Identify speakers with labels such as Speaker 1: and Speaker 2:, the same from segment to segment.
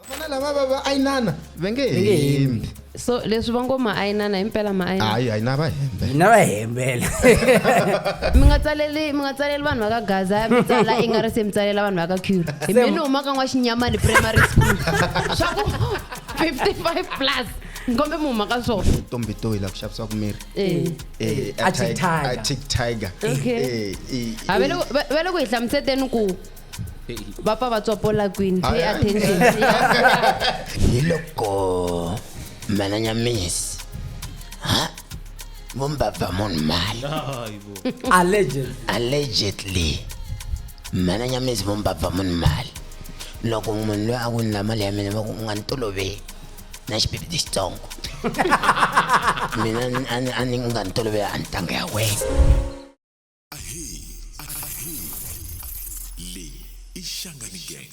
Speaker 1: Vafana lava va va ayinana va nge
Speaker 2: nge
Speaker 1: hembi.
Speaker 3: So leswi va ngo ma ayinana himpela ma ayinana.
Speaker 1: Hayi hayi na va hembe.
Speaker 2: Hina va hembela.
Speaker 3: Mi nga tsaleli mi nga tsaleli vanhu va ka Gaza mi tsala i nga ri se mi tsalela vanhu va ka Cure. Hi
Speaker 2: Se-
Speaker 3: mina ni huma ka N'waxinyamani primary school. Swa ku 55 plus. Nkombe mi huma ka swona.
Speaker 1: Ntombi to hi la ku xavisiwaka miri.
Speaker 3: Eh.
Speaker 1: Eh,
Speaker 2: A Tick Tiger.
Speaker 1: A Tick Tiger.
Speaker 3: Okay.
Speaker 1: Eh,
Speaker 3: Ha va le ku- va va le ku hi hlamuseteni ku va pfa va tsopola kwini. Pay
Speaker 1: Ah,
Speaker 3: attention.
Speaker 4: Hi loko mina Nyamisi ha vo mbabva munhu mali.
Speaker 2: Allegedly.
Speaker 4: Allegedly mina Nyamisi vo mbabva munhu mali. Loko munhu loyi a ku ni la mali ya mina va ku u nga ni toloveli na xipipiti xitsongo. Mina a ni a ni u nga ni toloveli a ni tanga ya wena.
Speaker 5: Ahee, ahee. Leyi i Shangani Gang.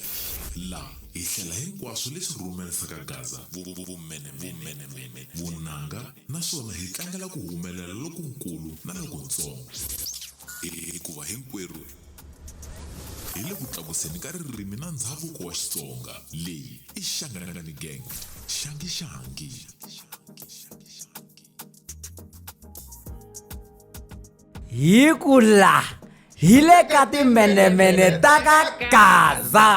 Speaker 5: La hi hlela hinkwaswo leswi rhumerisaka Gaza vumenemene, vunanga naswona hi tlangela ku humelela lokunkulu na lokuntsongo. Hikuva hinkwerhu hi le ku tlakuseni ka ririmi na ndzhavuko wa Xitsonga. Leyi i Shangani Gang. Xangi xangi.
Speaker 2: Hi ku la hi le ka timenemene ta ka Gaza.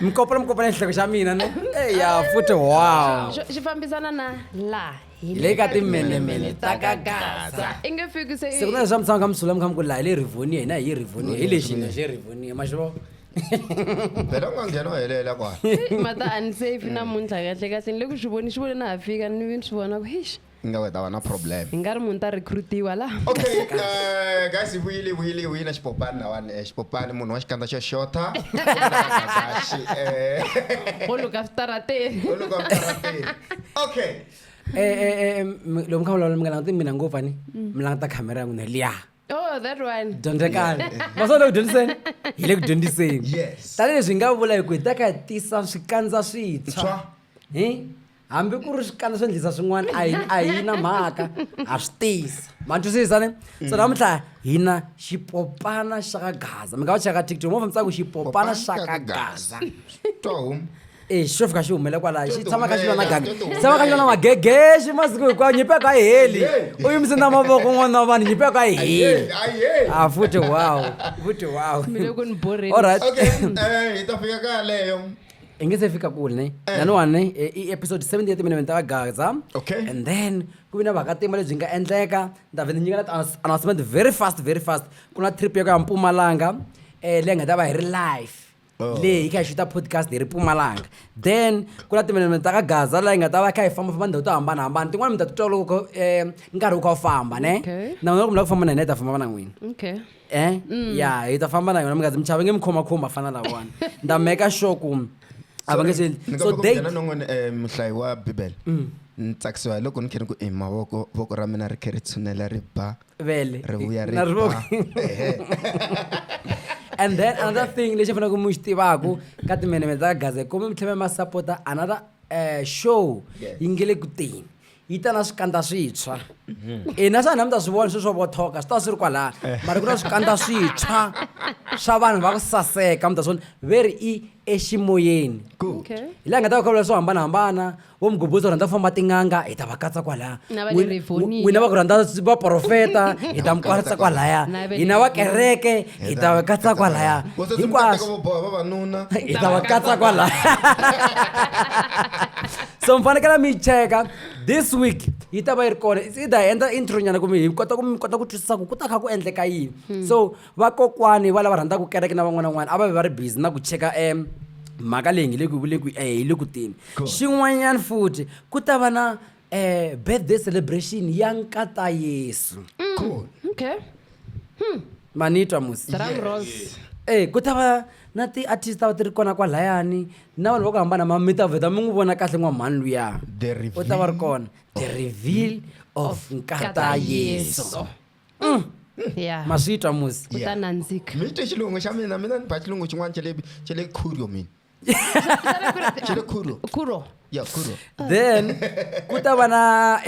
Speaker 2: Mikopela mikopela xihloko xa mina ne. Eya futhi wow.
Speaker 3: Xi fambisana na la
Speaker 2: Hi le ka timenemene ta ka Gaza.
Speaker 3: I nge fiki se
Speaker 2: Se ku na leswi mi tshama kha mi sula mi kha mi ku la hi le Rivonia hina hi Rivonia hi lexi hina xe Rivonia ma xi vona.
Speaker 1: Phela u nga nghena u helela kwala.
Speaker 3: Mata a ni safe namuntlha kahle kahle ni le ku swi voni xi vone na ha fika ni vi ni swi vona ku hixi.
Speaker 1: Nga u ta va na problem.
Speaker 3: Hi nga ri munhu ta recruitiwa la.
Speaker 1: Okay, guys, hi vuyile vuyile vuyile na xipopani lawani. Eh, xipopani munhu wa xikandza xo xota. Xi eh
Speaker 3: Go loka switarateni.
Speaker 1: Go loka switarateni. Okay.
Speaker 2: Eh eh eh loko mi kha mi vulavula mi nga languti mina ngopfu ani. Mi languta camera ya n'wina liya.
Speaker 3: Oh, that one.
Speaker 2: Dyondzekani. Ma swi vona ku dyondziseni? Hi le ku dyondziseni.
Speaker 1: Yes.
Speaker 2: Tanihileswi hi nga vula hi ku hi ta ka hi tisa swikandza swintshwa.
Speaker 1: Ntshwa.
Speaker 2: Hi? Hambi ku ri swikandza swo endlisa swin'wana a hi a hi na mhaka ha swi tisa. Ma ni twisisa ne? So namuntlha hi na xipopana xa ka Gaza. Mi nga va cheka ka TikTok mo fambisa ku xipopana xa ka Gaza.
Speaker 1: Twa huma.
Speaker 2: E xo fika xi humele kwalaho xi tshama kha xi lwa na gaga
Speaker 1: Xo ti humela.
Speaker 2: tshama kha xi lwa na magegexi masiku hinkwawo nyimpi ya ka yi heli u yimise na mavoko n'wana wa vanhu nyimpi ya ka yi heli
Speaker 1: Ayi heli.
Speaker 2: a futhi wow futhi wow
Speaker 3: Mi le ku ni borheni.
Speaker 2: All right.
Speaker 1: Okay, eh hi ta fika ka yaleyo.
Speaker 2: Hi nge se fika kule ne laniwani ne i episode 78 minute ta Gaza.
Speaker 1: Okay.
Speaker 2: And then ku vi na vhakatima lebyi nga endleka ni ta vhe ni nyika na announcement very fast very fast ku na trip ya ku ya Mpumalanga leyi nga ta va hi ri live.
Speaker 1: Oh.
Speaker 2: Leyi hi kha hi xuta podcast hi ri Mpumalanga. Then ku na timenemene ta ka Gaza laha hi nga ta va kha hi fambafamba ndhawu to hambanahambana tin'wani mi ta titwa loko nkarhi wu kha wu famba ne.
Speaker 3: Okay.
Speaker 2: Na n'wina loko mi lava ku famba na hina hi ta famba na n'wina.
Speaker 3: Okay.
Speaker 2: Eh? Ya, hi ta famba na yona mi nga zi mi chava nge mi khomakhoma fana lavawani. Ni ta make sure ku a va nge swi endli.
Speaker 1: Ni
Speaker 2: So
Speaker 1: kombela ku
Speaker 2: date
Speaker 1: nghena non'wini muhlayi wa Bibele. Ni tsakisiwa hi loko ni kha ni ku i mavoko voko ra mina ri kha ri tshunela ri ba.
Speaker 2: Vele.
Speaker 1: Ri vuya ri
Speaker 2: Na ri
Speaker 1: ba.
Speaker 2: voko. And then another thing lexi faneleke mi xi tivaku ka timenemene ta Gaza kumbe mi tlhela ma support-a another show
Speaker 1: Yes.
Speaker 2: yi nge le ku teni. Yi ta na swikandza swintshwa. E na swona mi ta swi vona sweswo swa vothoka swi ta swi ri kwalaya. Mara ku na swikandza swintshwa swa vanhu va ku saseka mi ta swi vona ve ri i eximoyeni.
Speaker 1: Good.
Speaker 3: Okay.
Speaker 2: Hi laha hi nga ta va kha vula swo hambanahambana vo mugobotsi va rhandza ku famba tin'anga hi ta va katsa kwalaya.
Speaker 3: Na va le Rivonia.
Speaker 2: N'wina va ku rhandza vaprofeta hi ta mi katsa kwalaya.
Speaker 3: Na va le
Speaker 2: Hina va
Speaker 3: Rivonia.
Speaker 2: kereke hi ta va katsa kwalaya.
Speaker 1: Wo se
Speaker 2: Hinkwaswo.
Speaker 1: vo boha vavanuna.
Speaker 2: Hi ta va katsa kwalaya. So mi fanekele mi yi cheka this week yi ta va yi ri kona. It's either hi endla intro nyana kumbe hi kota ku mi kota ku twisisa ku ku ta kha ku endleka yini. So vakokwani va lava rhandzaka kereke na van'wana na van'wana a va ve va ri busy na ku cheka mhaka leyi nge le ku le ku yi le ku teni. Xin'wanyana futhi ku ta va na birthday celebration ya nkata Yesu.
Speaker 1: Cool.
Speaker 3: Okay.
Speaker 2: Ma ni twa musi?
Speaker 3: Drum rolls.
Speaker 2: Eh ku ta va na ti-artist ta va ti ri kona kwalayani na vanhu va ku hambana ma mi ta vheta mi n'wi vona kahle n'wamhani luya.
Speaker 1: The
Speaker 2: U ta va ri kona. The reveal of Nkata Yesu.
Speaker 3: Yeah.
Speaker 2: Ma swi twa musi?
Speaker 3: Ku ta nandzika.
Speaker 1: Mi twe xilungu xa mina, mina ni ba xilungu xin'wana xa le xa le Khurio mina. Xa le Khurio.
Speaker 3: Kuro.
Speaker 1: Yeah, Khurio.
Speaker 2: Then ku ta va na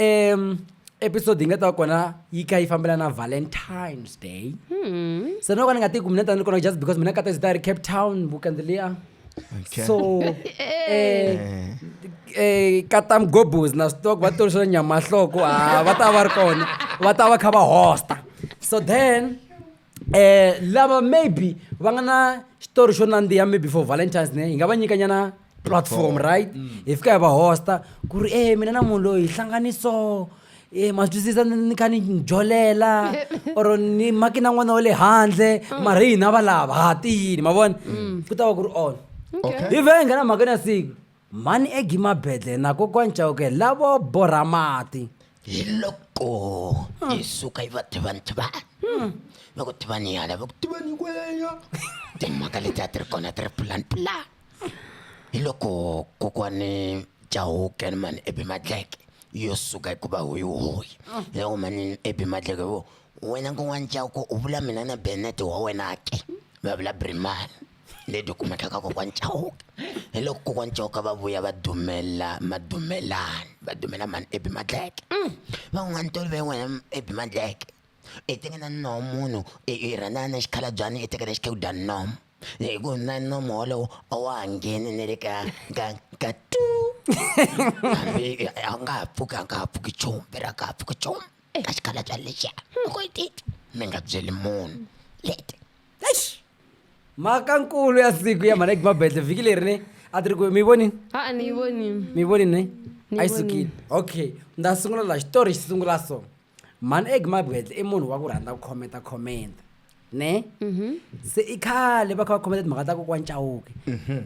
Speaker 2: episode yi nga ta va kona yi kha yi fambelana na Valentine's Day. Se no ka ni nga tivi ku mina ta ni ri kona just because mina nkata yi ta ri Cape Town weekend liya.
Speaker 1: Okay.
Speaker 2: So kata mgobozi na swi tiva ku va tori nyama nhloko, ha va ta va ri kona, va ta va kha va hosta. So then lava maybe va nga na xitori xo nandziha maybe for Valentine's, ne hi nga va nyika nyana platform, right? Hi fika hi va hosta ku ri mina na munhu loyi hi hlanganiso, ma swi twisisa, ni kha ni jolela or ni maki na n'wana wa le handle, mara hi hina va lava ha tiyini, ma vona, ku ta va ku ri on.
Speaker 1: Okay.
Speaker 2: Hi vhe hi nghena mhakeni ya siku, mhani egi mabedle na kokwani Chauke lavo borha mati.
Speaker 4: Hi loko hi suka hi va tivani tivani, va ku tivani hala, va ku tivani kwelaya, timhaka leti a ti ri kona ti ri pulani pulani. Hi loko kokwani Chauke ni mani Ebi Madleke yo suka hikuva hoyi hoyi, hi loko mani Ebi Madleke vo wena kokwani Chauke u vula mina na Benet wa wena ke, va vula Brimani leti kumekaka kokwani Chauke. Hi loko kokwani Chauke va vuya va dumela madumelani, va dumela mani Ebi Madleke, va n'wana tolove wena Ebi Madleke i tekana nomu munhu i rhandzana na xikhalabyani, i tekana xikhewudani nomu, hi ku na nomu wolowo a wa ha ngheni ne le ka tu, hambi a nga ha pfuki, a nga ha pfuki nchumu, veri a nga ha pfuki nchumu ka xikhalabyani lexiya. Loko i titwa mi nga byeli munhu leti.
Speaker 2: Eish! Mhaka nkulu ya siku ya mhani egi mabedle vhiki leri ne a ti ri ku mi vonini?
Speaker 3: A ni yi voni.
Speaker 2: Mi vonini ne?
Speaker 3: Ni
Speaker 2: A yi
Speaker 3: vonile.
Speaker 2: sukile. Okay, ni ta sungula laha xitori xi sungula. So mhani egi mabedle i munhu wa ku rhandza ku khomenta khomenta, ne se i khale va kha va khomenta timhaka ta kokwani Chauke,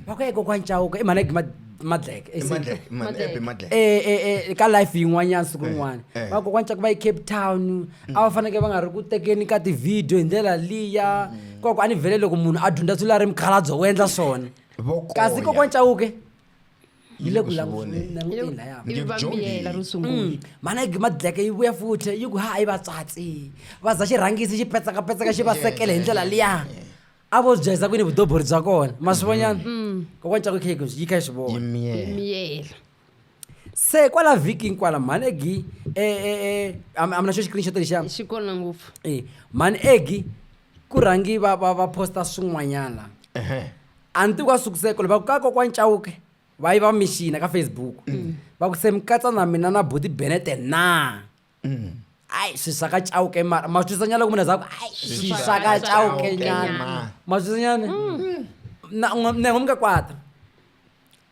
Speaker 2: va ku e kokwani Chauke i mhani egi Madleke.
Speaker 1: Madleke, mani Ebi Madleke.
Speaker 2: Ka life yin'wanyana siku rin'wana va kokwani Chauke va yi Cape Town, a va fanekele va nga ri ku tekeni ka ti-video hi ndlela liya koko a ni vhele loko munhu a dyondza swilo a ri mukhalabye wo endla swona.
Speaker 1: Vo
Speaker 2: Kasi
Speaker 1: koya.
Speaker 2: kokwani Chauke yi le ku
Speaker 1: Yi le ku swi voneni.
Speaker 2: languteni laya.
Speaker 3: Ivi va miyela ro sungula.
Speaker 2: Mhana yi Madleke yi vuya futhi yi ku ha yi vatswatsi va za xirhangisi xi petsakapetsaka xi va sekele hi ndlela liya a vo byeza kwini vudobori bya kona, ma swi vonyana kokwani Chauke kha yi kha yi swi vona.
Speaker 1: Yi miyela.
Speaker 3: Miyela.
Speaker 2: Se kwala vhikini kwala mhani egi a mi na xo screenshot lexiya?
Speaker 3: Xi kona ngopfu.
Speaker 2: Mhani egi ku rhangi va posta swin'wanyana, a ni tivi ka sukuseko va ku ka kokwani Chauke va yi va mixina ka Facebook, va ku se mi katsa na mina na buti Benete na ayi swi swa ka Chauke, mara ma swi twisisa loko munhu a za ku ayi swi swa ka Chauke nyana, ma swi twisisa nyana na na mi nga kwata.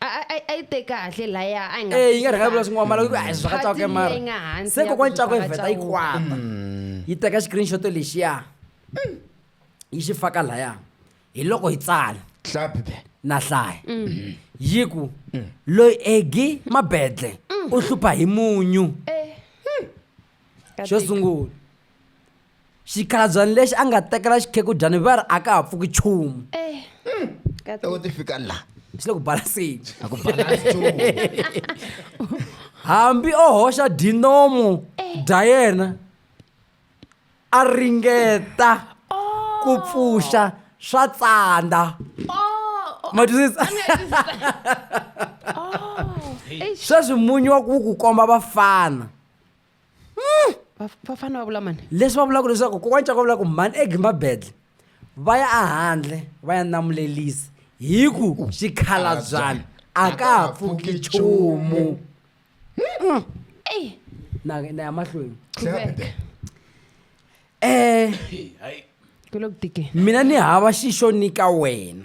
Speaker 3: A yi te kahle laya, a yi nga
Speaker 2: Eh, yi nga rhanga vula swin'wana, mara ku ayi swi swa ka
Speaker 3: Part
Speaker 2: Chauke, mara
Speaker 3: leyi nga hansi
Speaker 2: se
Speaker 3: ya ku
Speaker 2: kokwani
Speaker 3: swi
Speaker 2: Chauke
Speaker 3: swa ka
Speaker 2: vheta yi
Speaker 3: Chauke.
Speaker 2: kwata, yi teka screenshot lexiya yi xi faka laya, hi loko hi tsala.
Speaker 1: Hlapi be.
Speaker 2: Na hlaya yi ku loyi egi mabedle u hlupha hi munyu. Xo sungula xikhalabyani lexi a nga tekela xikhekudyani va ri a ka ha pfuki nchumu.
Speaker 1: Loko ti fika la
Speaker 2: xi le ku balaseni.
Speaker 1: A ku balance nchumu.
Speaker 2: Hambi o hoxa dinomo dya yena a ringeta ku pfuxa swa tsanda, ma twisisa? Sweswi munyu wa ku komba vafana.
Speaker 3: Vafana va vula mani?
Speaker 2: Leswi va vulaka leswaku kokwani Chauke va vulaka ku mhani egi mabedle va ya ehandle va ya namulelisa hi ku xikhalabyana a ka ha pfuki nchumu. Na ya mahlweni.
Speaker 1: Hlapi be.
Speaker 3: Ku le ku tikeni.
Speaker 2: Mina ni hava xixo nyika wena.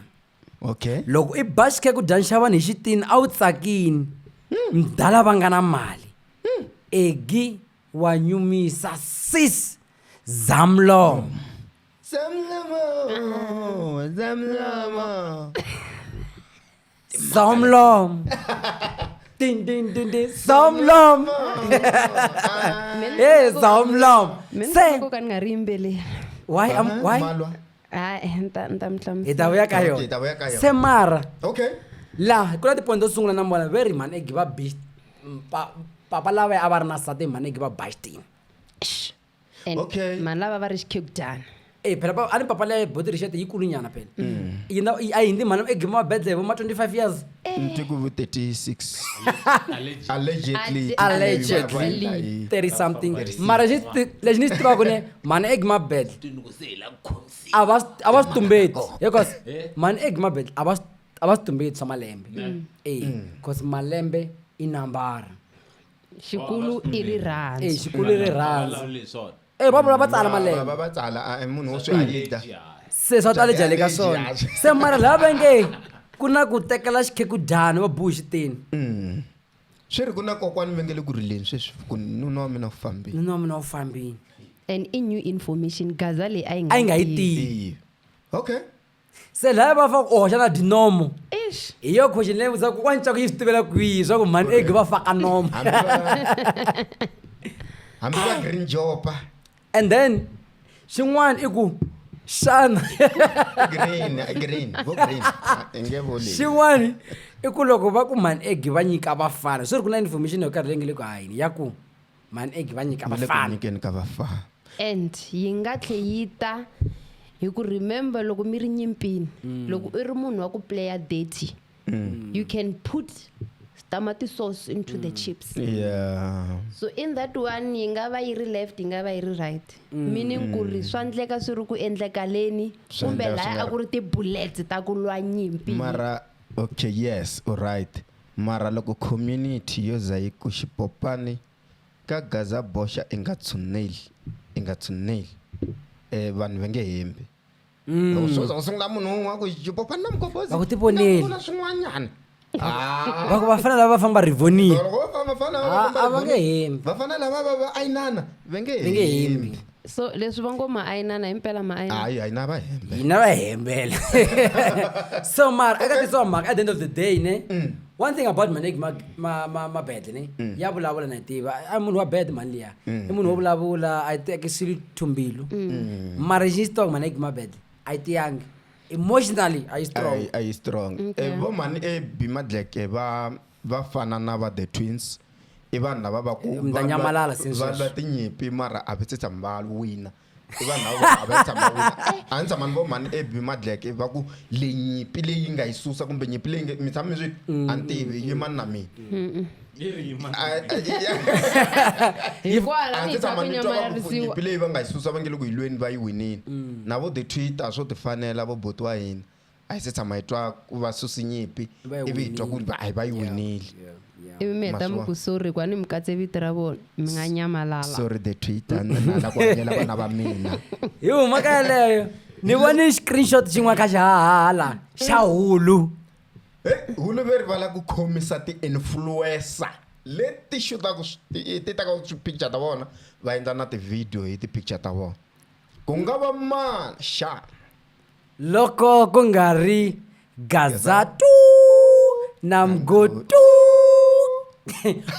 Speaker 1: Okay.
Speaker 2: Loko i ba xikhekudyani xa vanhu hi xitini a wu tsakini, mdala va nga na mali, egi wa nyumisa sis zamlomo.
Speaker 1: Zamlomo, zamlomo.
Speaker 2: Zamlomo. Din din din din zamlomo. Zamlomo.
Speaker 3: Mina
Speaker 2: Se
Speaker 3: ko ka ni nga ri yimbeleli.
Speaker 2: Why am why?
Speaker 1: Malwa.
Speaker 3: Hayi, ni ta mi
Speaker 2: Hi ta vuya ka
Speaker 1: Okay,
Speaker 2: yona.
Speaker 1: hi ta vuya ka yona.
Speaker 2: Se mara
Speaker 1: Okay.
Speaker 2: laha ku na tipoint to sungula na vona ve ri mhani egi va bi papa lava a va ri na nsati mhani egi va ba xitini.
Speaker 3: And
Speaker 1: Okay.
Speaker 3: mhani lava va ri xikhekudyana.
Speaker 2: Phela a ni papa leya boti Richard yi kulu nyana phela. Yi na a yi hindi mhani egi mabedle vo ma 25 years.
Speaker 1: Ni ku 36. Allegedly.
Speaker 2: Allegedly. 30 something. Mara lexi ni xi tivaka ne mhani egi mabedle a va swi tumbeti, because mhani egi mabedle a va swi a va swi tumbeti swa malembe e cause malembe i nambara.
Speaker 3: Xikulu i
Speaker 2: E
Speaker 3: rirhandzu.
Speaker 2: xikulu i rirhandzu.
Speaker 6: Vulavuli hi swona.
Speaker 2: E va vula va tsala
Speaker 1: Va
Speaker 2: malembe.
Speaker 1: va tsala a munhu wo swi ayida.
Speaker 2: Se swa tale jale ka swona. Se mara laha va nge ku na ku tekela xikhekudyana va buhi xitini.
Speaker 1: Swi ri ku na kokwani va nge le ku rileni sweswi ku nuna wa mina u fambile.
Speaker 2: Nuna wa mina u fambile.
Speaker 3: And i new information gaza leyi a yi
Speaker 2: A yi nga yi
Speaker 3: tivi.
Speaker 2: tivi.
Speaker 1: Iye. Okay.
Speaker 2: Se lahaya va fa ku u hoxa na dinomo.
Speaker 3: Eish.
Speaker 2: Hi yo question leyi vutisa kokwani Ntsako yi swi tivela kwihi swa ku mhani egi va faka nomo.
Speaker 1: Hambi va green jopa.
Speaker 2: And then xin'wana i ku xana
Speaker 1: Green, green, vo green. I nge vo leyi.
Speaker 2: Xin'wana i ku loko va ku mhani egi va nyika vafana swi ri ku na information yo karhi leyi nga le ku hayini ya ku mhani egi va nyika
Speaker 1: Va le ku
Speaker 2: vafana.
Speaker 1: nyikeni ka vafana.
Speaker 3: And yi nga tlhe yi ta hi ku remember loko mi ri nyimpini, loko i ri munhu wa ku player dirty, you can put tamati sauce into the chips. So in that one yi nga va yi ri left, yi nga va yi ri right. Meaning ku ri swa endleka swi ri ku endlekaleni
Speaker 1: Swa
Speaker 3: kumbe
Speaker 1: endleka swi
Speaker 3: lahaya
Speaker 1: nga
Speaker 3: a ku ri ti-bullets ta ku lwa nyimpi.
Speaker 1: Mara okay, yes, all right. Mara loko community yo za yi ku xipopani ka Gaza boxa i nga tshuneli, i nga tshuneli. Vanhu va nge hembi. Loko swo za ku sungula munhu un'we ku xipopani na mugobhozi.
Speaker 2: Va ku tivoneli.
Speaker 1: Na vula swin'wanyana.
Speaker 2: Va ku vafana lava va famba rivonile.
Speaker 1: Loko va famba, vafana lava
Speaker 2: Ah,
Speaker 1: va famba
Speaker 2: a va nge
Speaker 1: rivonile.
Speaker 2: hembi.
Speaker 1: Vafana lava va va ayinana, va nge
Speaker 2: Va nge hembi.
Speaker 1: hembi.
Speaker 3: So leswi va ngo maayinana himpela maayinana.
Speaker 1: Hayi, hayi na va hembe.
Speaker 2: Hina va hembela. So mara eka tisiwa mhaka at the end of the day ne. One thing about Maneki Mabedle ne, ya vulavula na yi tiva. A munhu wa bed mhani liya. I munhu wo vulavula a yi teki swilo thumbilu. Mara xi strong Maneki Mabedle a yi tiyangi. Emotionally a yi strong.
Speaker 1: A yi strong. Vo mhani e B Madleke va va fana na va the twins. I vanhu lava va ku
Speaker 2: Mi ta
Speaker 1: va lwa-
Speaker 2: nyamalala since
Speaker 1: va lwa
Speaker 2: sweswi.
Speaker 1: tinyipi mara a va se tshama va wina. I vanhu lava a va se tshama va wina. A ni tshama ni vo mhani e B Madleke va ku le nyimpi leyi nga yi susa kumbe nyimpi leyi nge mi tshama mi swi a ni tivi yimani na mina.
Speaker 6: Yi ri yimani.
Speaker 3: Hikwalaho
Speaker 1: A
Speaker 3: ni
Speaker 1: ndzi
Speaker 3: twa
Speaker 1: tshama
Speaker 3: ku
Speaker 1: ni twa va ku
Speaker 3: nyamalарisiwa.
Speaker 1: nyimpi leyi va nga yi susa va nge le ku yi lweni va yi winile. Na vo the Twitter swo ti fanela vo boti wa hina. A hi se tshama hi twa ku va susi nyimpi
Speaker 2: Va yi
Speaker 1: ivi hi twa ku
Speaker 2: winile.
Speaker 1: a hi va yi winile.
Speaker 3: Ivi mi heta mi
Speaker 1: Maswa.
Speaker 3: ku sorry ku a ni mi katse vito ra vona mi nga nyamalala.
Speaker 1: Sorry the Twitter na la ku hanyela vana va mina.
Speaker 2: Hi huma ka yeleyo. Ni vone screenshot xin'wana kha xihahahala xa hulu.
Speaker 1: Hulu ve ri va lava ku khomisa ti-influencer leti xutaka ti taka swi-picture ta vona va endla na ti-video hi ti-picture ta vona. Ku nga va mani xa?
Speaker 2: Loko ku nga ri Gaza tu na mgo tu.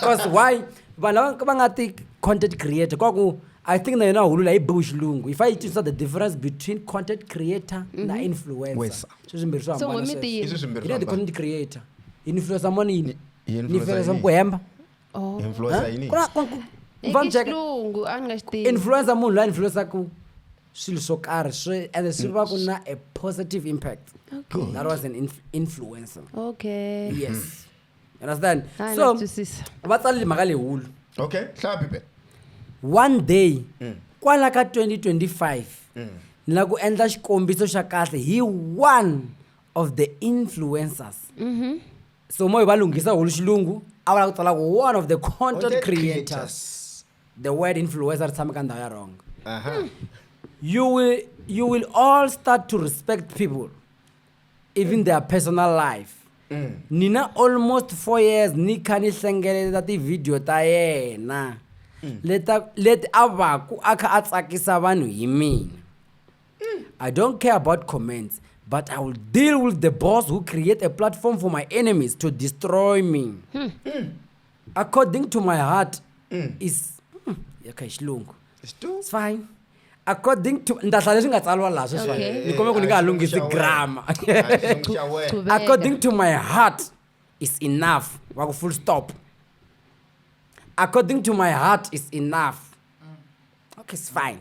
Speaker 2: Cause why vanhu lava va nga ti content creator kwa ku I think na yona hulu la yi biwi xilungu. If I twisisa the difference between content creator na influencer.
Speaker 1: Wesa.
Speaker 2: Swi swimbirhi swo
Speaker 3: So
Speaker 2: hambana
Speaker 3: n'we mi
Speaker 2: sweswo.
Speaker 3: ti yini?
Speaker 1: I swi swimbirhi
Speaker 2: Hi le
Speaker 1: swo
Speaker 2: ti
Speaker 1: hambana.
Speaker 2: content creator. Influencer moni yini?
Speaker 1: Yi
Speaker 2: Ni
Speaker 1: influencer
Speaker 2: influencer
Speaker 1: yini?
Speaker 2: ku hemba.
Speaker 3: Oh.
Speaker 1: Influencer yini?
Speaker 2: Ku na ku ku
Speaker 3: I
Speaker 2: va mi cheka.
Speaker 3: xilungu a ni nga xi tivi.
Speaker 2: Influencer munhu loyi a influencer-ku swilo swo karhi swi and swi va ku na a positive impact.
Speaker 1: Good.
Speaker 2: That was an influencer.
Speaker 3: Okay.
Speaker 2: Yes. You understand?
Speaker 3: A
Speaker 2: So
Speaker 3: na twisisa.
Speaker 2: va tsalile mhaka leyikulu.
Speaker 1: Okay, hlaya Bibele.
Speaker 2: One day kwala ka 2025 ni la ku endla xikombiso xa kahle hi one of the influencers. So mo hi va lunghisa hulu xilungu a va lava ku tsala ku one of the content
Speaker 1: Content
Speaker 2: creators.
Speaker 1: creators.
Speaker 2: The word influencer ri tshame ka ndhawu ya wrong.
Speaker 1: Aha.
Speaker 2: You will all start to respect people even their personal life. Nina almost 4 years ni kha ni hlengeleta ti-video ta yena leta leti a va ku a kha a tsakisa vanhu hi mina. I don't care about comments, but I will deal with the boss who create a platform for my enemies to destroy me. According to my heart is okay, xilungu.
Speaker 1: It's too
Speaker 2: It's fine. According to ni ta hlaya leswi nga tsariwa laha sweswi.
Speaker 3: Okay.
Speaker 2: Ni kombe ku ni nga ha lunghisi grammar.
Speaker 3: Qhubeka.
Speaker 2: According to my heart is enough. Wa ku full stop. According to my heart is enough. Okay, it's fine.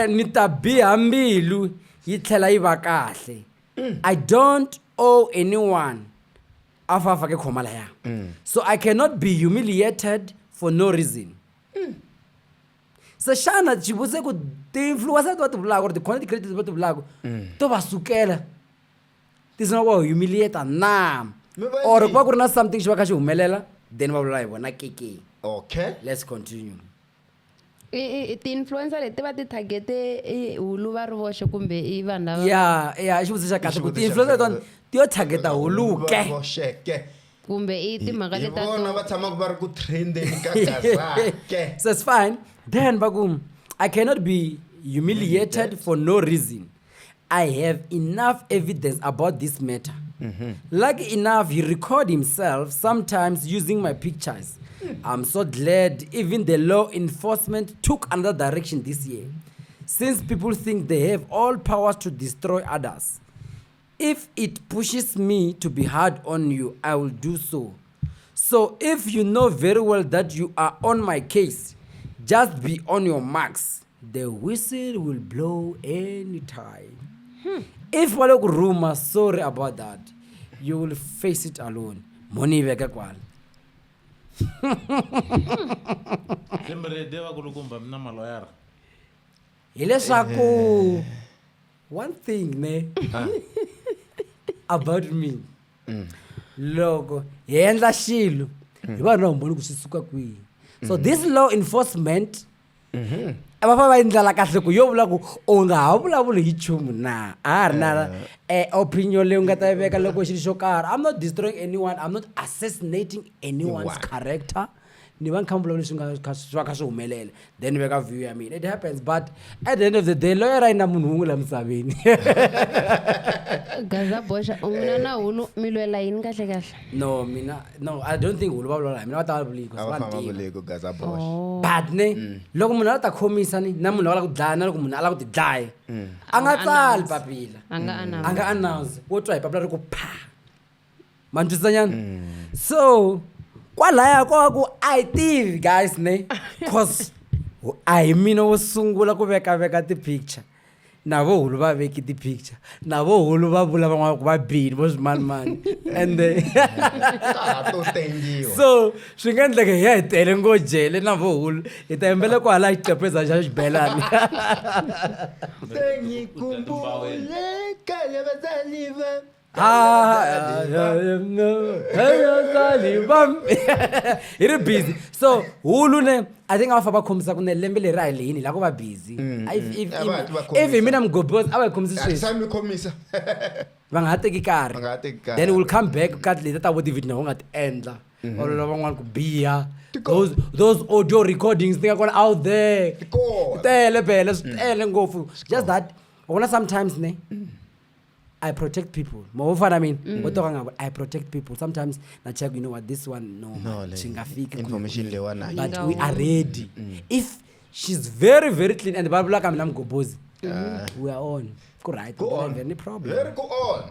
Speaker 2: Ni ta biha mbilu yi tlhela yi va kahle. I don't owe anyone. A fa fake khoma laya. So I cannot be humiliated for no reason. Se xana xivutiso ku ti-influencer leti va ti vulaka or ti-content creators va ti vulaka to va sukela Ti sungula ku va humiliate na
Speaker 1: Mi va
Speaker 2: or ku va
Speaker 1: yini?
Speaker 2: ku ri na something xi va kha xi humelela then va vulavula hi vona keke.
Speaker 1: Okay.
Speaker 2: Let's continue.
Speaker 3: Ti-influencer leti va ti targete i hulu va ri voxe kumbe i vanhu lava
Speaker 2: Ya, i xivutiso xa kahle ku
Speaker 1: Xivutiso xa
Speaker 2: ti-influencer letiwani
Speaker 1: kahle.
Speaker 2: ti yo targeta huluke.
Speaker 1: Voxeke.
Speaker 3: Kumbe i timhaka
Speaker 1: Hi
Speaker 3: leta
Speaker 1: vona va tshamaka va ri ku trendeni ka Gaza-ke.
Speaker 2: So it's fine. Then va ku, I cannot be humiliated for no reason. I have enough evidence about this matter. Lucky enough, he record himself sometimes using my pictures. I'm so glad even the law enforcement took another direction this year, since people think they have all powers to destroy others. If it pushes me to be hard on you, I will do so. So if you know very well that you are on my case, just be on your marks. The whistle will blow anytime. If va le ku rhuma, sorry about that. You will face it alone. Moni yi veka kwala.
Speaker 6: Se mi ready vakulukumba mi na maloyara?
Speaker 2: Hileswaku one thing ne about me. Loko hi endla xilo, hi va hi ri na vumbhoni ku swi suka kwihi. So this law enforcement a va fanele va endlela kahle ku yo vula ku u nga ha vulavuli hi nchumu na a ha ri na opinion leyi u nga ta yi veka loko xilo xo karhi. I'm not destroying anyone, I'm not assassinating anyone's
Speaker 1: Anyone.
Speaker 2: character. Ni va ni kha ni vulavula leswi nga kha swi va kha swi humelela, then ni veka view ya mina. It happens, but at the end of the day, lawyer a yi na munhu wun'we la misaveni.
Speaker 3: Gaza boxa u n'wina na hulu mi lwela yini kahle kahle?
Speaker 2: No, mina no, I don't think hulu va vulavula hi mina, va ta va vuli
Speaker 1: A
Speaker 2: va
Speaker 1: va famba
Speaker 2: ni tiva.
Speaker 1: vule ku Gaza boxa.
Speaker 3: Oh.
Speaker 2: But ne loko munhu a la ta khomisa ni na munhu a la ku dlaya, na loko munhu a la ku ti dlaya, a nga tsali papila.
Speaker 3: A nga announce.
Speaker 2: A nga announce. Wo twa hi papila ri ku pha. Ma ni twisisa nyana? So kwalaya ko va ku a hi tivi guys ne, cause a hi mina wo sungula ku veka veka ti-picture. Na vo hulu va veki ti-picture, na vo hulu va vula van'wana ku va bini vo swimanimani and then
Speaker 1: Ta ha to tengiwa.
Speaker 2: So swi nga endleka hi ya hi tele ngo jele na vo hulu hi ta yimbela kwala xiqepeza xa xibelani.
Speaker 1: Sengikhumbule kaya bazali bami.
Speaker 2: Ah, hi ri busy. So hulu ne I think a va fa va khomisa ku ne lembe leri a hi leyini la ku va busy.
Speaker 1: A va hatli va
Speaker 2: If hi
Speaker 1: khomisa.
Speaker 2: mina mugobos a va hi khomisi sweswi.
Speaker 1: Sa mi khomisa.
Speaker 2: Va nga ha teki nkarhi.
Speaker 1: Va nga ha teki nkarhi.
Speaker 2: Then we'll come back ka leti ta vo ti-video na u nga ti endla. Or lava van'wana ku biha. Those audio recordings ti nga kona out there.
Speaker 1: Ti kona.
Speaker 2: Tele phela, swi tele ngopfu. Just that u vona sometimes ne I protect people. Mo fana mina, wo to ka nga I protect people. Sometimes na check, you know what, this one no,
Speaker 1: No,
Speaker 2: man,
Speaker 1: le-
Speaker 2: swi nga fiki ku-
Speaker 1: information leyiwani a yi
Speaker 2: But
Speaker 3: Nga
Speaker 2: we are
Speaker 3: humi.
Speaker 2: ready. If she's very very clean and va vula ka mina mgobozi, we are on. Ku right,
Speaker 1: Go
Speaker 2: we don't
Speaker 1: on.
Speaker 2: have any problem.
Speaker 1: Very go on.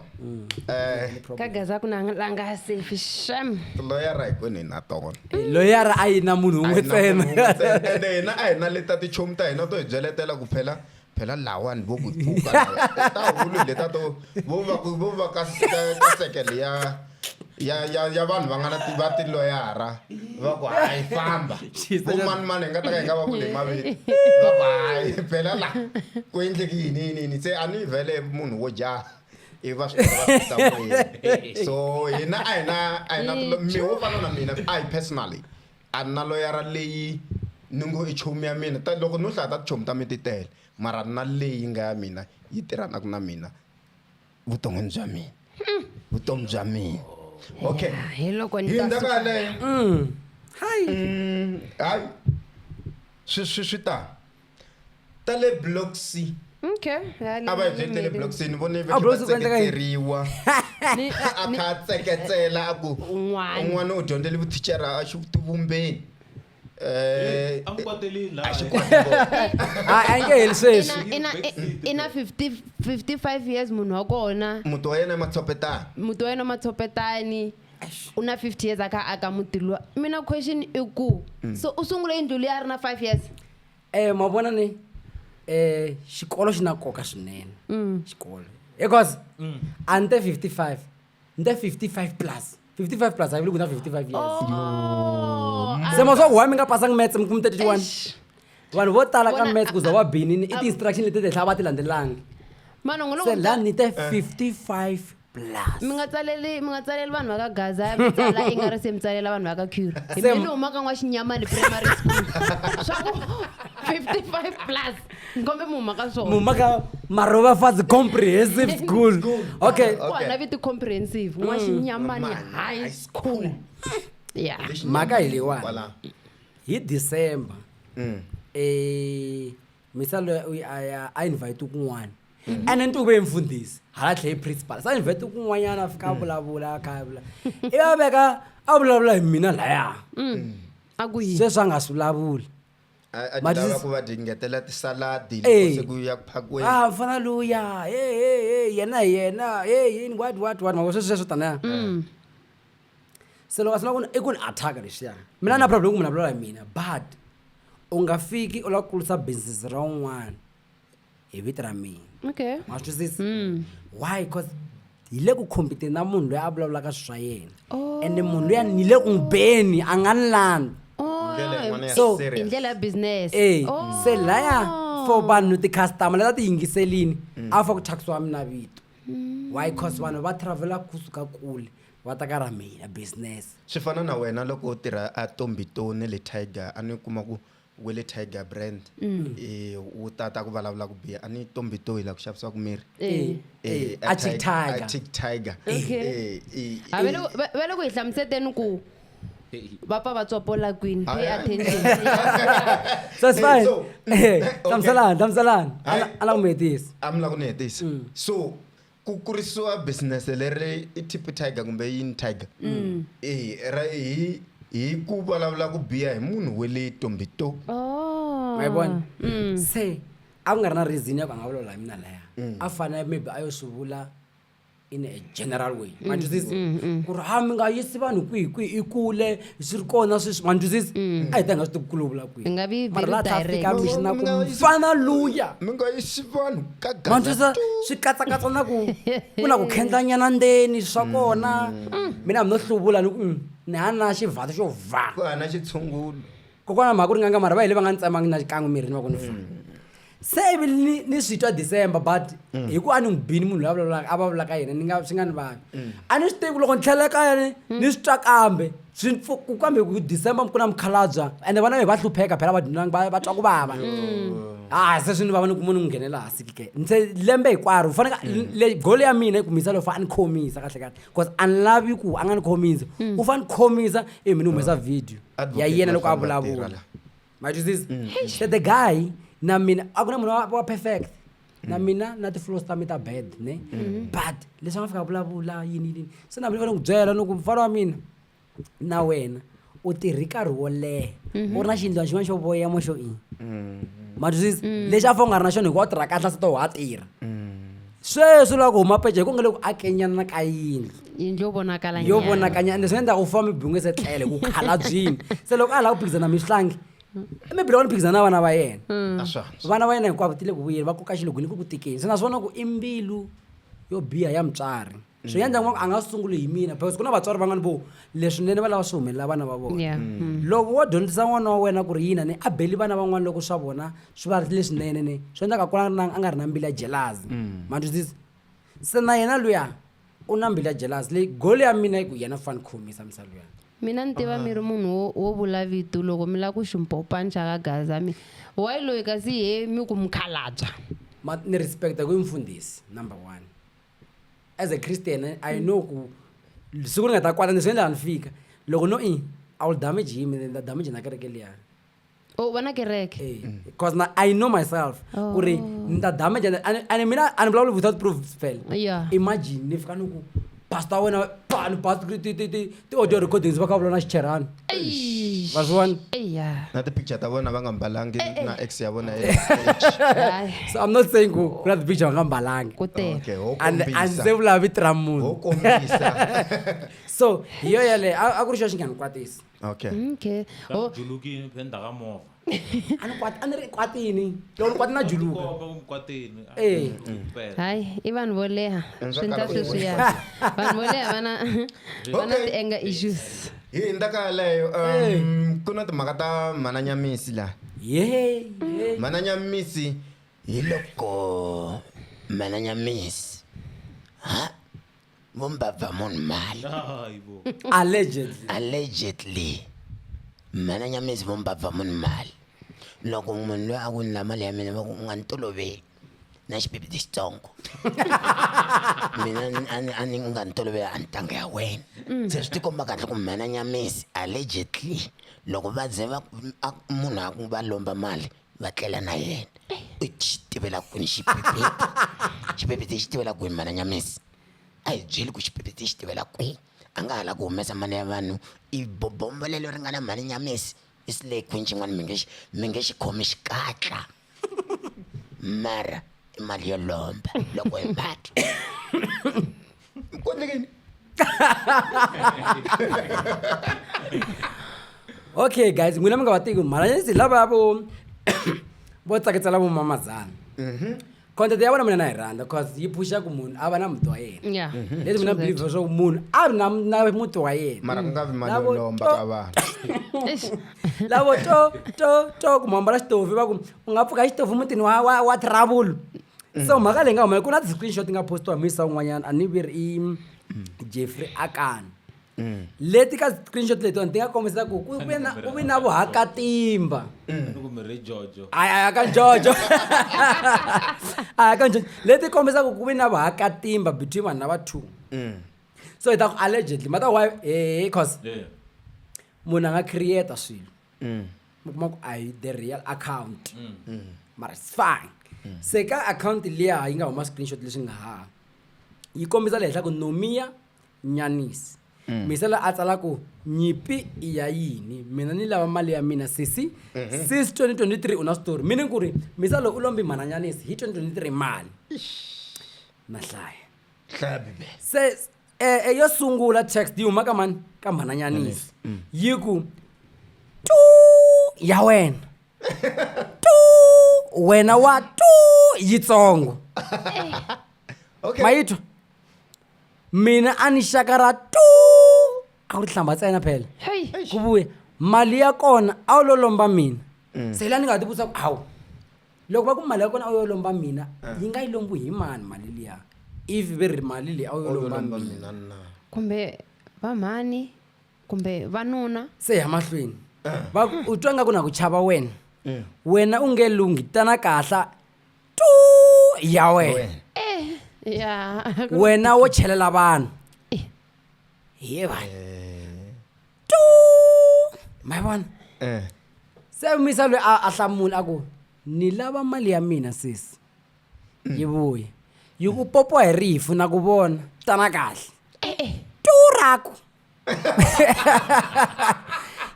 Speaker 3: Ka Gaza ku na la nga safe shame.
Speaker 1: Loyara hi kwini na tona.
Speaker 2: Loyara a yi na munhu
Speaker 1: A
Speaker 2: wun'we
Speaker 1: hi na munhu
Speaker 2: ntsena.
Speaker 1: wun'we ntsena. Ende hina a hi na leta tichomi ta hina to hi byeletela ku phela phela lawani vo ku pfuka lawa. Ta hulu leta to vo va ku vo va ka ka sekele ya vanhu va nga na va tiloyara va ku hayi famba.
Speaker 2: Xisa
Speaker 1: Vo
Speaker 2: xa-
Speaker 1: mani mani hi nga ta ka hi nga va vuli hi mavito. Va ku hayi phela la ku endleke yini yini yini se a ni vhele munhu wo jaha ivi va swi tiva va fika moyeni. So hina a hi na mi wo fana na mina I personally a ni na loyara leyi ni ngo i chomi ya mina ta loko no hlaya ta tichomi ta mi ti tele mara na leyi nga ya mina yi tirhanaka na mina vuton'wini bya mina vutomi bya mina. Okay.
Speaker 3: Ya, hi loko ni
Speaker 1: Hi
Speaker 3: ta
Speaker 1: ndzhaku
Speaker 3: suka.
Speaker 1: yaleyo.
Speaker 2: Hi.
Speaker 1: Hayi swi ta ta le block C.
Speaker 3: Okay. Ya,
Speaker 1: A va hi byeli ta le block C ni vone
Speaker 2: A Block C ku endleka yini?
Speaker 1: tseketseriwa.
Speaker 3: Ni-
Speaker 1: A kha a tseketsela a ku
Speaker 3: Un'wana.
Speaker 1: un'wana u dyondzele vuthicara a xi tivumbeni.
Speaker 6: A mi kwateli
Speaker 1: A xi
Speaker 6: laha.
Speaker 1: kwati ngopfu.
Speaker 2: A a nge heli sweswi.
Speaker 3: Ina 50 55 years munhu wa kona.
Speaker 1: Muti wa yena i matshopetana.
Speaker 3: Muti wa yena matshopetani. U na 50 years a kha aka muti luwa. Mina question i ku so u sungule yindlu liya a ri na 5 years?
Speaker 2: Ma vona ni xikolo xi na nkoka swinene. Xikolo. Because a ni te 55, ni te 55 plus. 55 plus a yi vuli ku na 55 years.
Speaker 3: Oh,
Speaker 2: Se ma swa ku why mi nga pasanga maths mi kume 31?
Speaker 3: Eish.
Speaker 2: Vanhu vo tala ka
Speaker 3: Vona,
Speaker 2: maths ku za va binini i ti-instruction leti ti henhla va ti landzelangi.
Speaker 3: Mani, u ngo
Speaker 2: Se
Speaker 3: loko
Speaker 2: la ni te 55 plus.
Speaker 3: Mi nga tsaleli vanhu va ka Gaza, mi tsala i nga ri se mi tsalela vanhu va ka Cure. Hi
Speaker 2: Se-
Speaker 3: mi ni huma ka N'waxinyamani Primary School, swa ku 55 plus nkombe mi huma ka swona.
Speaker 2: Mumaka Marovafazi Comprehensive School. Okay.
Speaker 3: Ku hana vito comprehensive, N'waxinyamani High School, ya.
Speaker 2: Mhaka hi leyiwani.
Speaker 1: Kwala.
Speaker 2: Hi December, misa loyi a ya a invite kun'wana, ene ni tuve mfundhisi hala tlhe hi principal, se a invite kun'wanyana, a fika a vulavula, a kha a vula, i va veka a vulavula hi mina laya.
Speaker 3: A ku yini?
Speaker 2: Sweswi a nga swi vulavuli.
Speaker 1: A
Speaker 2: Ma
Speaker 1: ti lava
Speaker 2: twisisa-
Speaker 1: ku va ti ngetela tisaladi
Speaker 2: Eh.
Speaker 1: loko se ku ya ku phakiweni.
Speaker 2: Ah, mfana luya, hey, hey, hey, yena hi yena, hey, yini, what what what, mako sweswi sweswo taniya. Se loko a sungula ku i ku ni attack leswiya, mina na problem ku munhu a vulavula hi mina, but u nga fiki u lava ku kulisa business ra un'wana hi vito ra mina. Ma swi twisisa why? Cause hi le ku competeni na munhu loyi a vulavulaka swilo swa yena, ende munhu luya ni le ku n'wi beni, a nga ni landi.
Speaker 1: Ndlela yin'wana ya
Speaker 2: So-
Speaker 3: Hi
Speaker 1: serious.
Speaker 3: ndlela ya business.
Speaker 2: E
Speaker 3: Oh.
Speaker 2: se laya for vanhu ti-customer leti a ti yingiselini, a fa ku thyakisiwa mina vito. Why? Cause vanhu va travela kusuka kule va ta ka ra mina business.
Speaker 1: Swi fana na wena loko u tirha a Tombitoni le Tiger, a ni kuma ku we le Tiger brand, wu tata ku vulavula ku biha, a ni Tombitoni la ku xavisiwaka miri.
Speaker 3: Eh.
Speaker 1: Eh,
Speaker 2: A Chick Tiger.
Speaker 1: A Chick Tiger.
Speaker 3: Okay.
Speaker 1: Eh,
Speaker 3: A va le ku hi hlamuseteni ku va pfa va tsopola kwini. Pay
Speaker 1: Ah, yeah.
Speaker 3: attention.
Speaker 2: So it's
Speaker 1: Eh,
Speaker 2: fine.
Speaker 1: so,
Speaker 2: Eh,
Speaker 1: okay.
Speaker 2: hlamuselani, hlamuselani.
Speaker 1: Hayi.
Speaker 2: A la ku mi hetisa.
Speaker 1: A mi lava ku ni hetisa. So ku kurisiwa business leri i Tip Tiger kumbe yini Tiger, ra hi ku vulavula ku biha hi munhu we le Tombito.
Speaker 3: Oh.
Speaker 2: Ma yi vona? Se a ku nga ri na reason ya ku a nga vulavula hi mina laya, a fanele maybe a yo swi vula in a general way, ma twisisa, ku ri ha mi nga yisi vanhu kwihi kwihi, i kule swi ri kona sweswi, ma twisisa, a hi ta hi nga swi tivi ku kule u vula kwihi.
Speaker 3: Hi nga vi
Speaker 2: Mara
Speaker 3: very
Speaker 2: laha tlha fika
Speaker 3: direct.
Speaker 2: mixi na
Speaker 1: Mi
Speaker 2: ku
Speaker 1: nga yisi-
Speaker 2: mfana luya.
Speaker 1: Mi nga yisi vanhu ka
Speaker 2: Ma twisisa,
Speaker 1: Gaza.
Speaker 2: swi katsakatsa na ku ku na ku khendlanyana ndzeni swa kona. Mina hambi no hluvula ni ku ni ha na xivhati xo vha.
Speaker 1: Ku hana xitshungulo.
Speaker 2: Kokwana mhaka ku ri nganga, mara va hi le va nga ni tsemangi na xikan'we mirini va ku ni fa. Se ivi ni swi twa December, but hi ku a ni n'wi bini munhu loyi a vulavulaka, a va vulaka yena, ni nga swi nga ni vavi, a ni swi tivi ku loko ni tlhela kaya ni swi twa kambe swi ku kambe ku December ku na mukhalabya, ende vana ve va hlupheka phela, va dyondzangi, va twa ku vava. A se swi ni vava, ni kuma ni n'wi nghenela hansi ke se lembe hinkwaro u faneke le goal ya mina i ku misa loyi fa a ni khomisa kahle kahle, cause a ni lavi ku a nga ni khomisa, u fa ni khomisa i mi ni humesa video ya
Speaker 1: Advocate
Speaker 2: yena loko a
Speaker 1: va famba
Speaker 2: vulavula.
Speaker 1: tirha la.
Speaker 2: Ma twisisa? Se the guy na mina, a ku na munhu wa perfect, na mina na ti-flows ta mi ta bad ne, but leswi a nga fika a vulavula yini yini, se na mina ni fanele ku byela ni ku mfana wa mina na wena u tirhi nkarhi wo leha, u ri na xiyindlwana xin'wana xo voyamo xo i, ma twisisa, lexi a fa u nga ri na xona hikuva u tirha kahle, se to ha tirha sweswi lava ku huma pece hi ku nga le ku akenyana ka yindlu.
Speaker 3: Yindlu yo vonakala
Speaker 2: Yo
Speaker 3: nyana.
Speaker 2: vonakanya, ende swi nga endleka u famba mi bin'we se tlele ku khalabyini, se loko a lava ku phikizana mihlangi, maybe loko ni phikizana na vana va yena.
Speaker 1: A swa
Speaker 2: Vana va yena hinkwavo ti le ku vuyeni, va koka xilugwini ku tikeni, se naswona ku i mbilu yo biha ya mutswari, swi endla ku a nga sunguli hi mina, because ku na vatswari van'wana vo leswinene va lava swi humelela vana va vona.
Speaker 3: Yeah.
Speaker 2: Loko wo dyondzisa n'wana wa wena ku ri yina ni a beli vana van'wana loko swa vona swi va leswinene, ne swi endlaka kula na a nga ri na mbilu ya jealousy, ma twisisa? Se na yena luya u na mbilu ya jealousy leyi goal ya mina i ku yena fane khomisa misa luya.
Speaker 3: Mina ni tiva mi ri munhu wo vula vito loko mi lava ku ximpopani xa ka Gaza, mi why loyi kasi he mi ku mukhalabya?
Speaker 2: Ma ni respecta ku i mfundhisi number one. As a Christian, I know ku siku ni nga ta kwata ni swi endla ni fika loko no i will damage him and then the damage na kereke liya.
Speaker 3: O va na kereke?
Speaker 2: Because na I know myself ku ri ni ta damage and mina a ni vulavuli without proof phela. Imagine ni fika ni ku pastor wa wena pa ni pastor ti audio recordings va kha va vulavula na xicherani,
Speaker 3: Eish.
Speaker 2: va swi vona?
Speaker 3: Eya.
Speaker 1: Na ti-picture ta vona va nga mbalangi na ex ya vona.
Speaker 3: Hayi.
Speaker 2: So I'm not saying ku ku na ti-picture va nga mbalangi.
Speaker 3: Ku tele.
Speaker 1: Okay, ho
Speaker 2: And a
Speaker 1: kombisa.
Speaker 2: ndzi vula vito ra
Speaker 1: Ho
Speaker 2: munhu.
Speaker 1: kombisa.
Speaker 2: So hi yo yeleyo, a ku ri xo xi nga ni kwatisi.
Speaker 1: Okay.
Speaker 3: Okay, oh.
Speaker 6: Julukini phenda ka movha.
Speaker 2: A ni kwati, a ni ri kwatini loko ni kwati na juluka.
Speaker 6: Komba ku kwatini.
Speaker 2: Eh.
Speaker 3: Hayi, i vanhu vo leha.
Speaker 1: Endzhaku
Speaker 3: Swi
Speaker 1: ka
Speaker 3: endla
Speaker 1: loko
Speaker 3: sweswiya, vanhu vo leha va na
Speaker 1: Okay.
Speaker 3: ti-anger issues.
Speaker 1: Hi hundza ka yaleyo, ku na timhaka ta Mananyamisi laha.
Speaker 2: Ye.
Speaker 1: Mananyamisi
Speaker 4: Hi loko Mananyamisi ha Vo mbabva munhu mali.
Speaker 6: Hayi bo.
Speaker 2: Allegedly.
Speaker 4: Allegedly. Mhana Nyamezi vo mbabva munhu mali. Loko munhu loyi a ku ni la mali ya mina va ku u nga ni toloveli na xibibiti xitsongo. Mina a ni a ni u nga ni toloveli a ni tanga ya wena. Se swi tikomba kahle ku mhana Nyamezi allegedly loko va ze va munhu a ku va lomba mali va tlela na yena. U xi tivela kwini xibibiti? Xibibiti xi tivela kwini mhana Nyamezi? A hi byeli ku xibibiti xi tivela kwihi. A nga ha la ku humesa mali ya vanhu i bobombo lelo ri nga na mhani Nyamesi i slay queen xin'wana mi nge xi mi nge xi khomi xikatla mara i mali yo lomba loko hi vatwa
Speaker 1: Ku endleke yini?
Speaker 2: Okay guys, n'wina mi nga va tivi mhana lava vo vo tsakisela vo mamazana. Content ya vona mina na yi rhandza cause yi phusha ku munhu a va na muti wa yena.
Speaker 3: Yeah.
Speaker 2: Leswi mina
Speaker 3: True that.
Speaker 2: believe leswaku munhu a ri na na muti wa yena.
Speaker 1: Mara ku nga vi mali
Speaker 2: Lavo
Speaker 1: yo lomba ka vanhu.
Speaker 3: Eish.
Speaker 2: Lavo to to to ku mambala xitofu va ku u nga pfuka xitofu mutini wa wa wa trouble. So mhaka leyi nga humelela ku na ti-screenshot ti nga postiwa hi muyisa un'wanyana a ni vi ri i Jeffrey Akani. Leti ka screenshot letiwani ti nga kombisa ku ku ve na ku ve na vuhakatimba.
Speaker 6: Ni ku mi ri Jojo.
Speaker 2: Ayi ayi aka Jojo. Ayi aka Jojo. Leti kombisaka ku ve na vuhakatimba between vanhu lava two. So hi ta ku allegedly mata why eh cause
Speaker 6: Yeah.
Speaker 2: munhu a nga create swilo. Mi kuma ku a hi the real account. Mara it's fine. Se ka account liya yi nga huma screenshot leswi nga haha. Yi kombisa le henhla ku Nomia Nyanisi. Misala a tsala ku nyipi i ya yini mina ni lava mali ya mina sesi since 2023 u na story meaning ku ri Misala u lombi mhana Nyanisi hi 2023 mali na hlaya
Speaker 1: Hlaya Bibele.
Speaker 2: se yo sungula text yi huma ka mani ka mhana Nyanisi yi ku tu ya wena tu wena wa tu yitsongo.
Speaker 1: Okay.
Speaker 2: Mayitwa mina a ni xaka ra tu a ku ri hlamba ntsena phela.
Speaker 3: Hey.
Speaker 2: Ku vuya mali ya kona a wu lo lomba mina. Se la ni nga ti vutisa ku hawu loko va ku mali ya kona a wu yo lomba mina yi nga yi lombi hi mani mali liya if ve ri mali leyi a wu yo lomba
Speaker 1: lomba
Speaker 2: mina.
Speaker 1: mina na.
Speaker 3: Kumbe vamhani kumbe vanuna.
Speaker 2: Se ya mahlweni va ku u twa nga ku na ku chava wena. Wena u nge lunghi tana kahla tu ya wena.
Speaker 3: Yeah.
Speaker 2: Wena wo chelela vanhu. Hi vanhu. Tu ma vona. Se misa loyi a hlamula a ku ni lava mali ya mina sesi. Yi vuya. Yi ku popo hi rifu na ku vona tana kahle. Tu raku.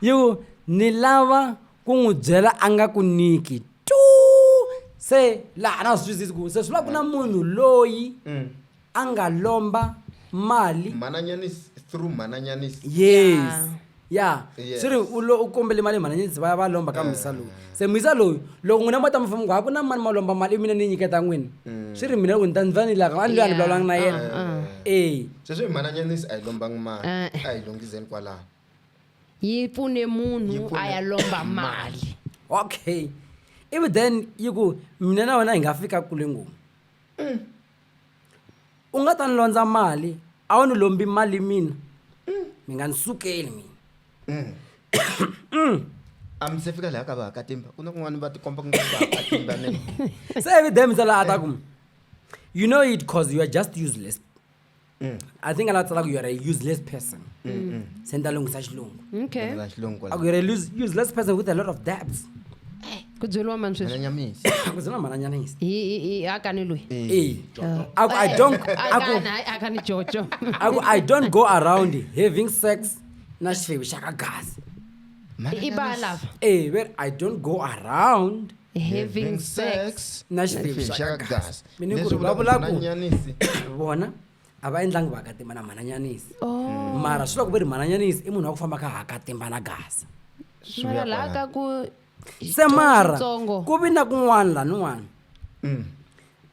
Speaker 2: Yi ku ni lava ku n'wi byela a nga ku nyiki. Tu se laha na swi twisisi ku se swi vula ku na munhu loyi a nga lomba mali.
Speaker 1: Mhana Nyanisi through Mhana Nyanisi.
Speaker 2: Yes. Yeah.
Speaker 1: Yes.
Speaker 2: Swi ri u lo u kombele mali Mhana Nyanisi va ya va lomba ka muyisa loyi. Se muyisa loyi loko n'wina mo ta mi famba ku a ku na mani ma lomba mali mina ni nyiketa n'wina. Swi ri mina loko ni ta ni va ni laka a ni loyi a ni vulavulanga na yena. Eh.
Speaker 1: Sweswi Mhana Nyanisi a yi lombangi mali. A yi longizeni kwalano.
Speaker 3: Yi pfune
Speaker 1: Yi
Speaker 3: munhu
Speaker 1: pfune
Speaker 3: a ya lomba mali.
Speaker 2: Okay. Ivi then yi ku mina na wena hi nga fika kule ngopfu. U nga ta ni londza mali a wu ni lombi mali mina. Mi nga ni sukeli mina.
Speaker 1: A mi se fika laha ka vahakatimba ku na kun'wana va tikomba ku nga vahakatimba ne.
Speaker 2: Se ivi then misala a ta ku you know it cause you are just useless. I think a la tsala ku you are a useless person. Se ni ta lunghisa xilungu.
Speaker 3: Okay.
Speaker 1: La xilungu
Speaker 2: A ku
Speaker 1: kwala.
Speaker 2: you are a useless person with a lot of debts.
Speaker 3: Ku byeriwa mani sweswi?
Speaker 1: Mhana Nyamisi.
Speaker 2: Ku byeriwa Mhana Nyamisi.
Speaker 3: Hi Akani loyi.
Speaker 2: Eh. A ku I don't a ku
Speaker 3: Akani, hayi Akani Jojo.
Speaker 2: a ku I don't go around having sex na xifevi xa ka gazi.
Speaker 3: I ba lava.
Speaker 2: Eh, but I don't go around
Speaker 3: Having sex.
Speaker 2: na xifevi xa ka gazi. Mina ku
Speaker 1: Leswi
Speaker 2: ri
Speaker 1: vulaka
Speaker 2: va vula
Speaker 1: Mhana
Speaker 2: ku
Speaker 1: Nyanisi.
Speaker 2: vona a va endlangi vhakatimba na Mhana Nyanisi. Mara swi loko va ri Mhana Nyanisi i munhu wa ku famba ka hakatimba na gaza.
Speaker 3: Mara laha ka ku
Speaker 2: Se mara
Speaker 3: Xitsongo.
Speaker 2: ku vi na kun'wana laniwani.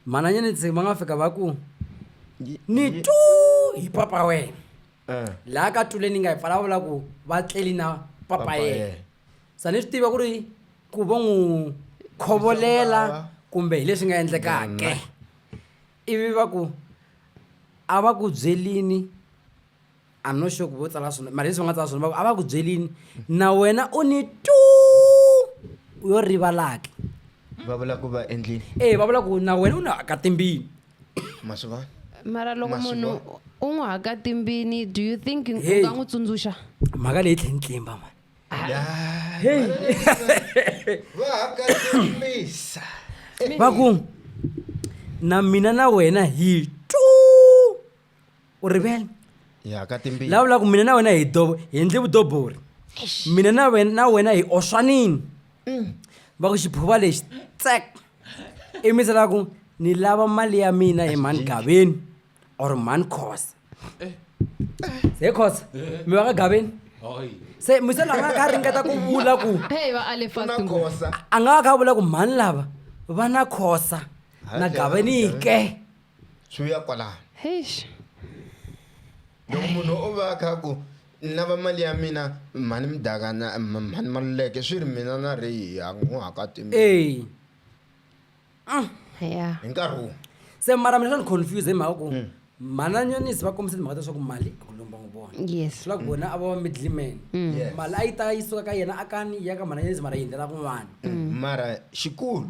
Speaker 2: Mhana Nyanisi va nga fika va ku ni tu hi papa wena. Laha ka tule ni nga yi pfala va vula ku va tleli na papa
Speaker 1: Papa
Speaker 2: yena.
Speaker 1: yena.
Speaker 2: Se ni swi tiva ku ri ku vo n'wi khovolela kumbe hi leswi nga endlekaka. Ivi va ku A va ku byelini, I'm not sure ku vo tsala swona, mara leswi va nga tsala swona va ku a va ku byelini na wena u ni tu u yo rivalaki.
Speaker 1: Va vula ku va endlini.
Speaker 2: E va vula ku na wena u ni haka timbini.
Speaker 1: Ma swi vona?
Speaker 3: Mara loko
Speaker 1: Ma swi
Speaker 3: munhu
Speaker 1: vona?
Speaker 3: u n'wi haka timbini, do you think u
Speaker 2: Hey.
Speaker 3: nga n'wi tsundzuxa?
Speaker 2: Mhaka leyi tlhe ni tlimba mani.
Speaker 1: Va haka timbisa.
Speaker 2: Va ku na mina na wena hi tu u rivele.
Speaker 1: Hi haka timbisa.
Speaker 2: La vula ku mina na wena hi dobo hi endle vudobori. Mina na wena na wena hi oswanini. Va ku xiphuva lexi tsek. I mi la ku ni lava mali ya mina hi mhani Gaveni or mhani Khosa. Se Khosa mi va ka Gaveni. Se mi se la nga kha ringeta ku vula ku
Speaker 3: Hey, va ale
Speaker 1: Ku na
Speaker 3: fast ngopfu.
Speaker 1: Khosa.
Speaker 2: a nga va kha vula ku mhani lava va na Khosa na Gaveni ke.
Speaker 1: Swi ya kwalano.
Speaker 3: Eish.
Speaker 1: Loko munhu o va a kha ku ni lava mali ya mina mhani Mdaka na mhani Maluleke swi ri mina na ri hi n'wi haka timbisa.
Speaker 2: Eh.
Speaker 3: Yeah.
Speaker 1: Hi nkarhi wun'we.
Speaker 2: Se mara mina swa ni confuse hi mhaka ku mhana Nyonisi va kombise timhaka ta swa ku mali a ku lombangi vona.
Speaker 3: Yes.
Speaker 2: Swi vula ku vona a va va middleman.
Speaker 1: Yes.
Speaker 2: Mali a yi ta yi suka ka yena akani yi ya ka mhana Nyonisi mara yi hundzela kun'wana.
Speaker 1: Mara xikulu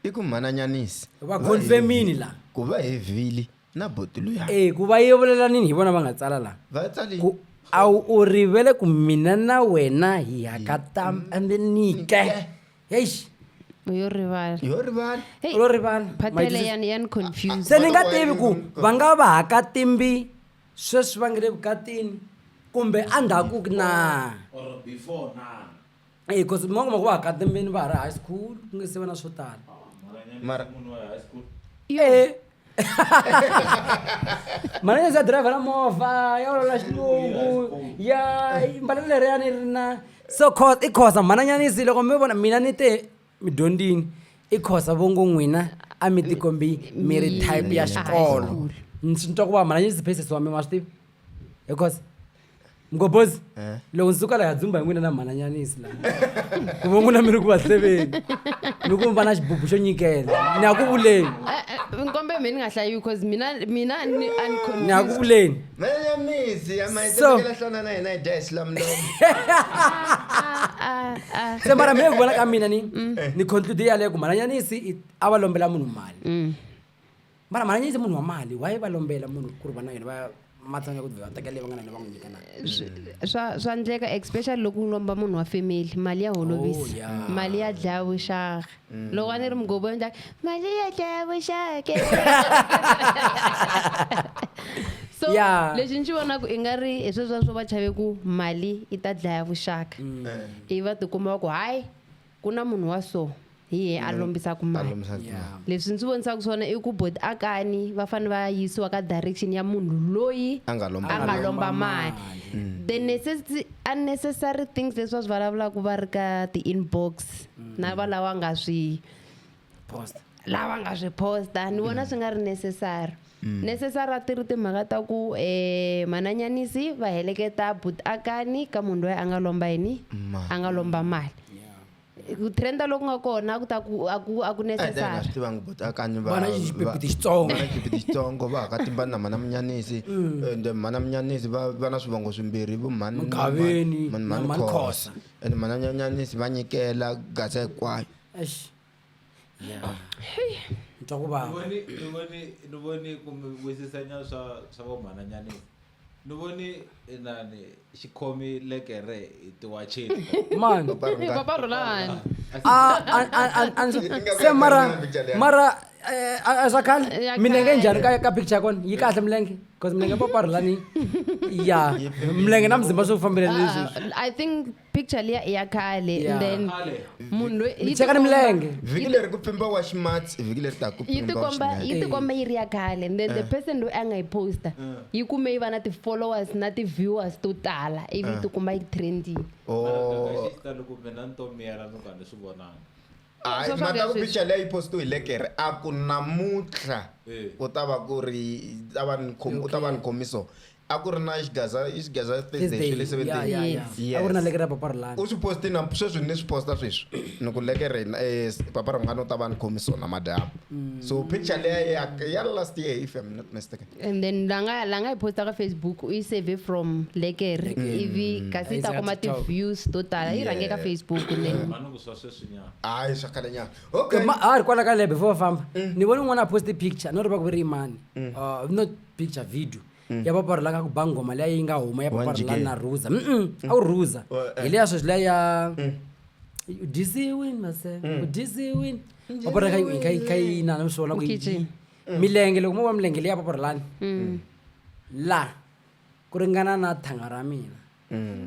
Speaker 1: i ku mhana Nyanisi
Speaker 2: Va confirm-ini la.
Speaker 1: ku va hi vhili na boti luya.
Speaker 2: Eh ku va yi vulelanini hi vona va nga tsala la.
Speaker 1: Va tsali.
Speaker 2: Ku a u rivele ku mina na wena hi haka ta nike. Eish.
Speaker 3: U yo rivala.
Speaker 1: Yo rivala.
Speaker 3: Hey,
Speaker 2: U lo rivala.
Speaker 3: Patele
Speaker 2: My
Speaker 3: yani yani confused.
Speaker 2: Se ni nga tivi ku va nga va haka timbi sweswi va nge le vukatini kumbe endzhaku na.
Speaker 6: Or before na.
Speaker 2: Eh cause mi kuma ku va haka timbini va ha ri high school ku nge se va na swo tala.
Speaker 1: Mara
Speaker 6: Munhu wa high school.
Speaker 2: Eh. Mara ya driver la movha ya vulavula xilungu ya mbalelo leriyani ri na so i Khosa mhana Nyanisi loko mi vona mina ni te mi dyondzini i Khosa vo ngo n'wina a mi tikombi mi ri type ya xikolo. Ni swi twa ku va mhana Nyanisi phesesi wa mina ma swi tivi hi Khosa Mgobozi loko ni suka laha dzumba hi n'wina na mhana Nyanisi la ku vo n'wina mi ri ku va hleveni ni ku va na xibubu xo nyikela ni ya ku vuleni.
Speaker 3: Nkombe mina ni nga hlayi because mina mina ni
Speaker 2: Ni ya ku
Speaker 3: unconfused.
Speaker 2: vuleni.
Speaker 1: Mhana Nyanisi ya
Speaker 2: So-
Speaker 1: mayitekela hlona na hina hi dya hi silamlomo.
Speaker 2: Se mara mina ku vona ka mina ni ni conclude yaleyo ku mhana Nyanisi a va lombela munhu mali. Mara mhana Nyanisi munhu wa mali why va lombela munhu ku ri va na yena va matsanga ku va teka leyi va nga na yona va n'wi nyika na.
Speaker 3: Swa swa endleka especially loko u lomba munhu wa family mali ya holovisa.
Speaker 2: Oh, yeah.
Speaker 3: Mali ya dlaya vuxaka. Loko a ni ri mughobo endla mali ya dlaya vuxaka. So
Speaker 2: Yeah.
Speaker 3: lexi ni xi vonaka i nga ri hi sweswiya swo va chave ku mali yi ta dlaya vuxaka. Ivi va tikuma va ku hayi ku na munhu wa so hi yehe a lombisaka
Speaker 1: A
Speaker 3: mali.
Speaker 1: lombisaka
Speaker 2: Yeah.
Speaker 1: mali.
Speaker 3: Leswi ndzi vonisaka swona i ku boti akani va fanele va yisiwa ka direction ya munhu loyi
Speaker 1: A nga lomba
Speaker 3: a nga
Speaker 1: mali.
Speaker 3: lomba mali. The unnecessary things leswi va swi vulavulaka va ri ka ti-inbox na va lava nga swi
Speaker 2: Post.
Speaker 3: lava nga swi posta ni vona swi nga ri necessary. Necessary a ti ri timhaka ta ku mhana Nyanisi va heleketa buti akani ka munhu loyi a nga lomba yini a nga lomba mali. Ku trenda loku nga kona a ku ta ku a ku a ku
Speaker 1: A hi ta hi nga
Speaker 3: necessary.
Speaker 1: swi tivangi boti akani va
Speaker 2: Va na xipepiti xitsongo.
Speaker 1: va na xipepiti xitsongo va haka timba na mhana Munyanisi ende mhana Munyanisi va va na swivongo swimbirhi vo mhani
Speaker 2: Mugaveni
Speaker 1: mhani
Speaker 2: na
Speaker 1: mhani
Speaker 2: mhani
Speaker 1: Khosa.
Speaker 2: Khosa.
Speaker 1: Ende mhana Nyanisi va nyikela gaza hinkwayo.
Speaker 2: Eish. Yeah. Ni twa ku vava.
Speaker 6: Ni voni ni voni ku mi wisisanya swa swa vo mhana Nyanisi. Ni voni inani xikhomi lekere hi tiwacheni.
Speaker 2: Man.
Speaker 3: Papa Rhulani.
Speaker 2: Se mara mara a swa khale
Speaker 3: Ya
Speaker 2: milenge
Speaker 3: khale.
Speaker 2: njhani ka ka picture ya kona yi kahle milenge because milenge papa Rhulani ya milenge na mzimba swo fambelana leswi.
Speaker 3: I think picture liya i ya khale
Speaker 2: Yeah.
Speaker 3: and then
Speaker 6: Khale.
Speaker 3: munhu loyi yi
Speaker 2: Cheka ni
Speaker 3: tikomba-
Speaker 2: milenge.
Speaker 1: Vhiki leri ku pfimba wa ximatsi vhiki leri taka ku
Speaker 3: yi
Speaker 1: pfimba wa
Speaker 3: tikomba
Speaker 1: xinene.
Speaker 3: yi tikomba yi ri ya khale and then the person loyi a nga yi posta yi kume yi va na ti-followers na ti-viewers to tala ivi yi tikuma yi trending.
Speaker 1: Oh.
Speaker 6: Xi loko mina ni to miyela ni ka ni swi vonanga.
Speaker 1: Hayi,
Speaker 3: Swa swa
Speaker 1: mhaka ku
Speaker 3: leswi.
Speaker 1: picture leyi postiwe hi lekere a ku namuntlha
Speaker 6: Eh.
Speaker 1: ku ta va ku ri ta va ni u ta va ni khomiso. A ku ri na xigaza i xigaza Thursday
Speaker 2: Thursday.
Speaker 1: swi le
Speaker 2: Yeah,
Speaker 1: 17.
Speaker 2: yeah, yeah.
Speaker 1: Yes.
Speaker 2: A ku ri na leke ra papa Rhulani.
Speaker 1: U swi posti na sweswi ni swi posta sweswi ni ku leke rina papa Rhungani u ta va ni khomi swona madyambu. So picture leya ya last year if I'm not mistaken.
Speaker 3: And then la nga yi posta ka Facebook u yi save from lekere ivi kasi yi ta
Speaker 2: Yi
Speaker 3: kuma
Speaker 2: TikTok.
Speaker 3: ti-views to tala yi rhange ka Facebook and then
Speaker 6: Mani ku swa sweswinyana.
Speaker 1: Hayi swa khale nyana. Okay.
Speaker 2: A ri kwala ka leyo before va famba ni vone un'wana a poste picture no ri va ku ri mani. Not picture, video ya papa Rhulani ka ku ba nghoma liya yi nga huma ya papa
Speaker 1: One
Speaker 2: Rhulani
Speaker 1: GK.
Speaker 2: na Ruza. A wu Ruza hi leya sweswi liya ya u dyisiwini mase u dyisiwini papa Rhulani kha yi kha yi inana mi swi vona ku yi
Speaker 3: Kitchen.
Speaker 2: milenge loko mo va milenge leya papa Rhulani la ku ringana na thanga ra mina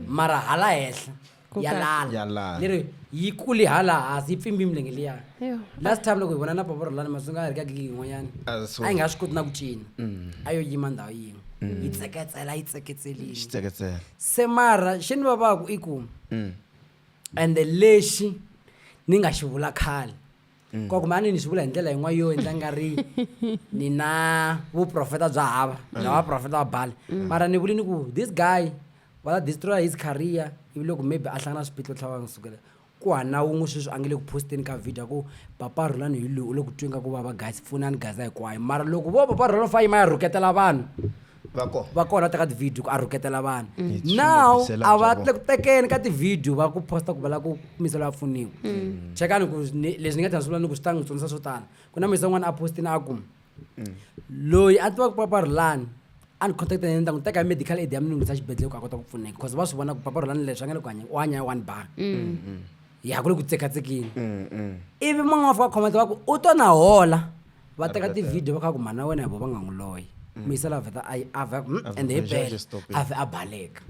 Speaker 2: mara hala henhla
Speaker 3: Ku
Speaker 2: ya
Speaker 3: kahle.
Speaker 2: lala
Speaker 1: Ya lala.
Speaker 2: leri yi kule hala hansi yi pfimbi milenge liya.
Speaker 3: Yo.
Speaker 2: Last time loko hi vona na papa Rhulani Masunga a ri ka gigi yin'wanyana
Speaker 1: Ah, so-
Speaker 2: a yi nga swi koti na ku cina a yo yima ndhawu yin'we yi tseketsela yi tseketselile.
Speaker 1: Xitseketsela.
Speaker 2: Se mara xi ni vavaku i ku ende lexi ni nga xi vula khale kwa kumbe a ni ni swi vula hi ndlela yin'wana yo endla nga ri ni na vuprofeta bya hava bya vaprofeta va bali mara ni vuli ni ku this guy va ta destroy his career ivi loko maybe a hlangana na swiphiqo tlhela va n'wi sukela ku hana wun'we sweswi a nge le ku posteni ka video ya ku papa Rhulani hi loyi u le ku tweni ka ku vava guys pfunani gaza hinkwayo mara loko vo papa Rhulani fa yima ya rhuketela vanhu
Speaker 1: Va kona.
Speaker 2: Va kona va teka ti-video ku a rhuketela vanhu.
Speaker 1: Hi
Speaker 2: Now
Speaker 1: swi
Speaker 2: a va
Speaker 1: bya
Speaker 2: le ku tekeni ka ti-video va ku posta ku va lava ku miselo ya pfuniwa. Chekani ku leswi ni nga ta swi vula ni ku swi ta n'wi tsonisa swo tala. Ku na muyisa un'wana a postini a ku loyi a tivaka papa Rhulani a ni contact ni ta n'wi teka hi medical aid ya mina ni n'wi yisa xibedhlele ku a kota ku pfuneka because va swi vona ku papa Rhulani leswi a nga le ku hanyeni u hanya hi one bar. Ya ku le ku tsekatsekeni. Ivi man'wana va fika comment va ku u to na hola va teka ti-video va kha ku mhana wena hi vo va nga n'wi loyi. Muyisa la vheta a yi a vha ende hi
Speaker 1: vheta
Speaker 2: bela
Speaker 1: xi stop-ile.
Speaker 2: a vhe a baleka.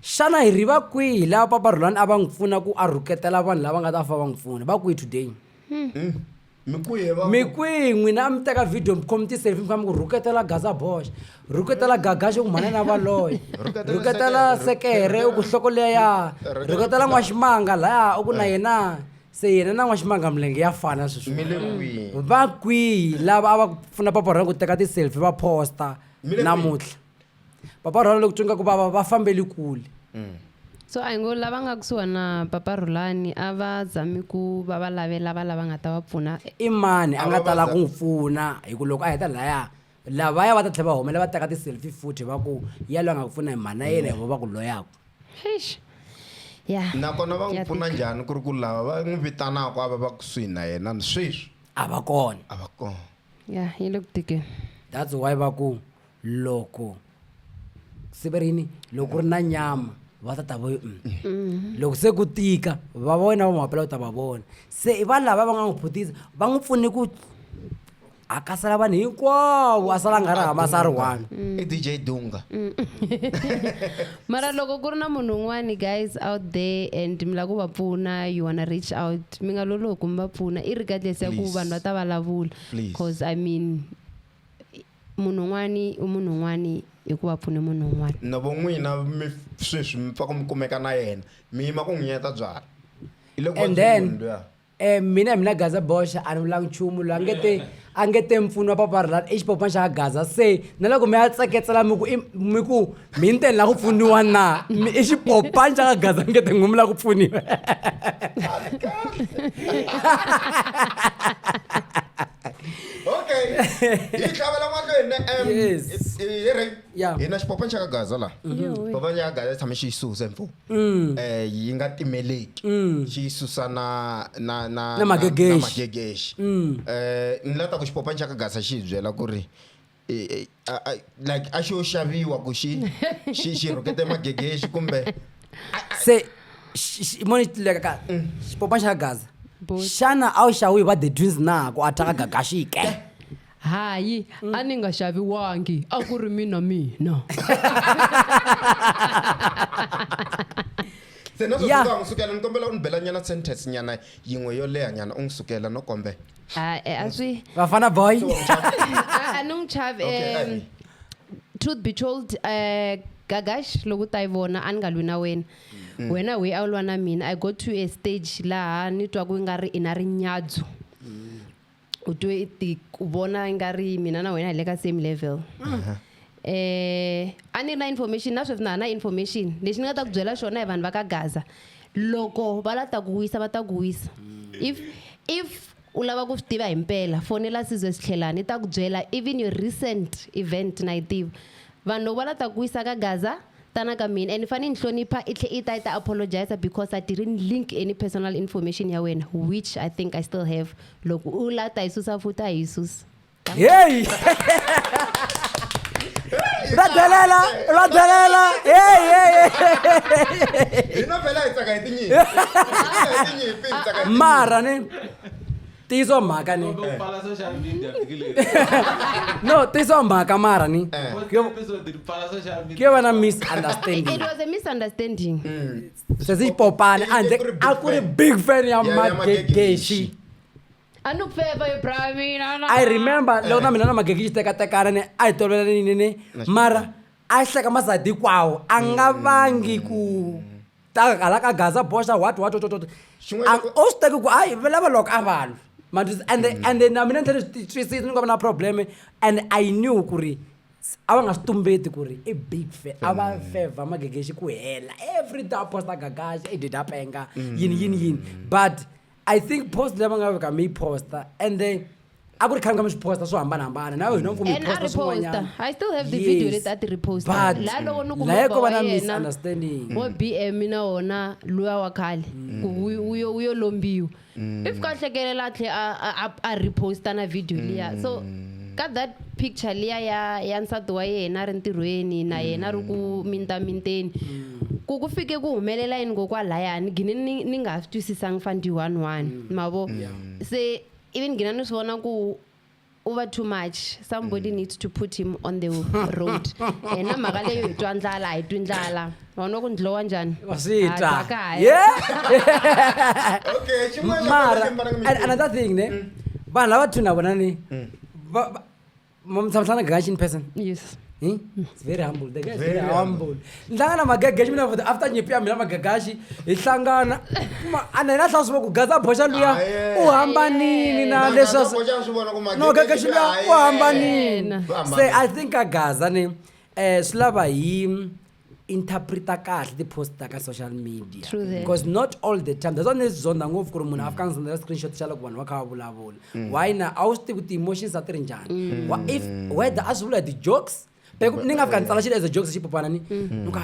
Speaker 2: Xana hi ri va kwihi lava papa Rhulani a va n'wi pfuna ku a rhuketela vanhu lava nga ta fa va n'wi pfuna va kwihi today?
Speaker 1: Mi kwihi va
Speaker 2: Mi kwihi n'wina a mi teka video mi khomi ti-selfie mi kha mi ku rhuketela Gaza Boxa rhuketela Gagaxe ku mhana na valoyi
Speaker 1: Rhuketela
Speaker 2: rhuketela
Speaker 1: Sekere,
Speaker 2: Sekere u ku nhloko leya rhuketela N'waximanga laya u ku na yena se yena na N'waximanga milenge ya fana sweswi.
Speaker 1: Mi le kwihi?
Speaker 2: Va kwihi lava a va pfuna papa Rhulani ku teka ti-selfie va posta
Speaker 1: Mi le kwihi?
Speaker 2: namuntlha papa Rhulani loko twa nga ku vava va fambeli kule.
Speaker 3: So a hi ngo lava nga kusuhani na papa Rhulani a va zami ku va va lavela va lava nga ta va pfuna.
Speaker 2: I mani a
Speaker 1: A
Speaker 2: nga
Speaker 1: va
Speaker 2: ta lava
Speaker 1: va
Speaker 2: ku n'wi pfuna hi ku loko a heta laya lavaya va ta tlhela va humela va teka ti-selfie futhi va ku ya loyi a nga ku pfuna hi mhana yena hi vo va ku loyaku.
Speaker 3: Eish. Yeah.
Speaker 1: Nakona va n'wi
Speaker 3: Ya
Speaker 1: pfuna
Speaker 3: tika.
Speaker 1: njhani ku ri ku lava va n'wi vitanaka a va va kusuhi na yena sweswi
Speaker 2: A va kona.
Speaker 1: A va kona.
Speaker 3: Yeah, yi le ku tikeni.
Speaker 2: That's why va ku loko siverini loko ku ri na nyama va ta ta vo Loko se ku tika va vona va mapela u ta va vona. Se i vanhu lava va nga n'wi phutisa va n'wi pfune ku hakasela vanhu hinkwavo a sala a nga ri hama a ri one.
Speaker 1: I DJ Dunga.
Speaker 3: Mara loko ku ri na munhu un'wani guys out there and mi lava ku va pfuna you wanna reach out mi nga lolohi ku mi va pfuna i regardless ya ku
Speaker 1: Please.
Speaker 3: vanhu va ta vulavula.
Speaker 1: Please.
Speaker 3: Cause I mean munhu un'wani i munhu un'wani hi ku va pfune munhu un'wana.
Speaker 1: Na vo n'wina mi sweswi mi pfa ku mi kumeka na yena mi yima ku n'wi nyeta byala. I le ku
Speaker 2: And
Speaker 1: vabyeni
Speaker 2: then
Speaker 1: munhu luya.
Speaker 2: mina hi mina Gaza Boxa a ni vulangi nchumu loyi a nge te mpfuno wa papa Rhulani i xipopana xa Gaza se na loko mi ya tseketsela mi ku mi ku mi ni teni la ku pfuniwa na i xipopana xa ka Gaza mi nge te n'wi mi la ku pfuniwa.
Speaker 1: Okay. Hi tlhavela mahlweni
Speaker 2: Yes.
Speaker 1: hi ri
Speaker 2: Yeah.
Speaker 1: hi na xipopana xa ka Gaza la. Xipopana xa ka Gaza tshame xi yi susa mfo. Yi nga timeleki. Xi yi susa na na na
Speaker 2: Na magegexi.
Speaker 1: na magegexi. Ni la ta ku xipopana xa ka Gaza xi hi byela ku ri like a xi yo xaviwa ku xi xi xi rhukete magegexi kumbe
Speaker 2: Se moni leka ka xipopana xa ka Gaza.
Speaker 3: Bot.
Speaker 2: Xana a wu xaviwi va The Twins na ku a thyaka Gagaxi ke?
Speaker 3: Hayi, a ni nga xaviwangi a ku ri mina mina.
Speaker 1: Se na sweswi
Speaker 2: Yeah.
Speaker 1: nga n'wi sukela ni kombela u ni bela nyana sentence nyana yin'we yo leha nyana u n'wi sukela no kombela.
Speaker 3: A swi
Speaker 2: Vafana boy.
Speaker 3: a ni n'wi chavi.
Speaker 1: Okay, ayi.
Speaker 3: Truth be told, Gagash loko ta yi vona a ni nga lwi na wena. Wena we a wu lwa na mina. I got to a stage laha ni twa ku nga ri i na rinyadzo. U twe ti ku vona i nga ri mina na wena hi le ka same level. A ni ri na information na sweswi na ha na information. Lexi ni nga ta ku byela xona hi vanhu va ka Gaza, loko va la ta ku wisa va ta ku wisa. If u lava ku swi tiva hi mpela, fonela Sizwe Sitlhelani i ta ku byela even your recent event na yi tiva. Vanhu loko va la ta ku wisa ka Gaza, tana ka mina and i fane ni hlonipha i tlhe i ta i ta apologize because I didn't link any personal information ya wena, which I think I still have. Loko u la ta yi susa futhi a hi yi susa.
Speaker 2: Hey! Ra delela, ra delela. Hey, hey, hey.
Speaker 1: Hina vhela hi tsaka hi tinyimpi. Hi tinyimpi, hi tsaka hi tinyimpi.
Speaker 2: Mara ni ntiyiso mhaka ni.
Speaker 6: Kumbe u pfala social media vhiki leri.
Speaker 2: No, ntiyiso mhaka mara ni.
Speaker 6: Post episode ni pfala social media.
Speaker 2: Ku yo va na
Speaker 3: It
Speaker 2: misunderstanding.
Speaker 3: was a misunderstanding.
Speaker 2: Sesi Xipopani a handle
Speaker 1: I ku ri big
Speaker 2: a ku ri
Speaker 1: fan.
Speaker 2: big fan ya
Speaker 1: Ya- ya
Speaker 2: Magegeshi.
Speaker 3: A ni ku feva yo bra mina na.
Speaker 2: I remember loko na mina na Magegeshi tekatekana ni a hi tolovelanini ni mara a hleka masadi hinkwawo a nga vangi ku ta hala ka Gaza boxa what what what what.
Speaker 1: Xin'wana
Speaker 2: A u swi teki ku hayi lava loko a vanhu. Ma twisisa? And then na mina ni tlhela ni swi twisisa ni nga va na problem and I knew ku ri a va nga swi tumbeti ku ri i big fan, a va favor Magegeshi ku hela every day a posta Gagashi i did a penga yini yini yini, but I think post leyi va nga veka mi yi posta and then a ku ri khale kha mi swi posta swo hambanahambana na hina mfumo hi
Speaker 3: And a
Speaker 2: posta
Speaker 3: reposta.
Speaker 2: swin'wanyana.
Speaker 3: I still have the video
Speaker 2: Yes.
Speaker 3: leti a ti reposta.
Speaker 2: But
Speaker 3: Laha loko ni kuma
Speaker 2: laha ko
Speaker 3: movha
Speaker 2: va na
Speaker 3: wa yena,
Speaker 2: misunderstanding.
Speaker 3: wo BM na wona luya wa khale ku wu yo lombiwa. If ka hlekelela a tlhe a reposta na video liya. So ka that picture liya ya nsati wa yena a ri ntirhweni na yena a ri ku mintaminteni. Ku fike ku humelela yini kokwalaya ni gine ni nga ha swi twisisangi fane one one ma vo. Se even gina ni swi vona ku u va too much, somebody needs to put him on the road. Yena mhaka leyo hi twa ndlala a hi twi ndlala. Wa vona ku ni dlowa njhani?
Speaker 2: Wa swi
Speaker 3: Ha
Speaker 2: twa.
Speaker 3: twa kaya.
Speaker 2: Yeah.
Speaker 1: Okay, xin'wana xa
Speaker 2: Mara
Speaker 1: kona xi mbalanga
Speaker 2: and
Speaker 1: mintini.
Speaker 2: another thing ne, vanhu lava thuna vona ni va mi tshamisana na Gagashi in person?
Speaker 3: Yes.
Speaker 2: It's very humble. The guy is
Speaker 1: Very
Speaker 2: very humble. Ni hlangana na Magagashi mina futhi after nyimpi ya mina Magagashi hi hlangana. Kuma a na yena hlaya swi vona ku Gaza boxa luya
Speaker 1: Ah, yeah.
Speaker 2: u hambanini na
Speaker 1: Na
Speaker 2: leswi
Speaker 1: Gaza boxa swi vona ku
Speaker 2: No, Gagashi luya
Speaker 1: ah,
Speaker 2: u hambanini.
Speaker 3: Yeah.
Speaker 1: U hambanile.
Speaker 2: Se I think ka Gaza ni swi lava hi interpreta kahle ti-post ta ka social media.
Speaker 3: True that.
Speaker 2: Because not all the time. That's why ni swi zonda ngopfu ku ri munhu a fika a ndzi sendela screenshot xa loko vanhu va kha va vulavula. Why na a wu swi tivi ku ti-emotions a ti ri njhani. If whether a swi vula hi ti-jokes, Phela ni nga fika ni tsala xilo as a joke se xipopana ni. Ni ku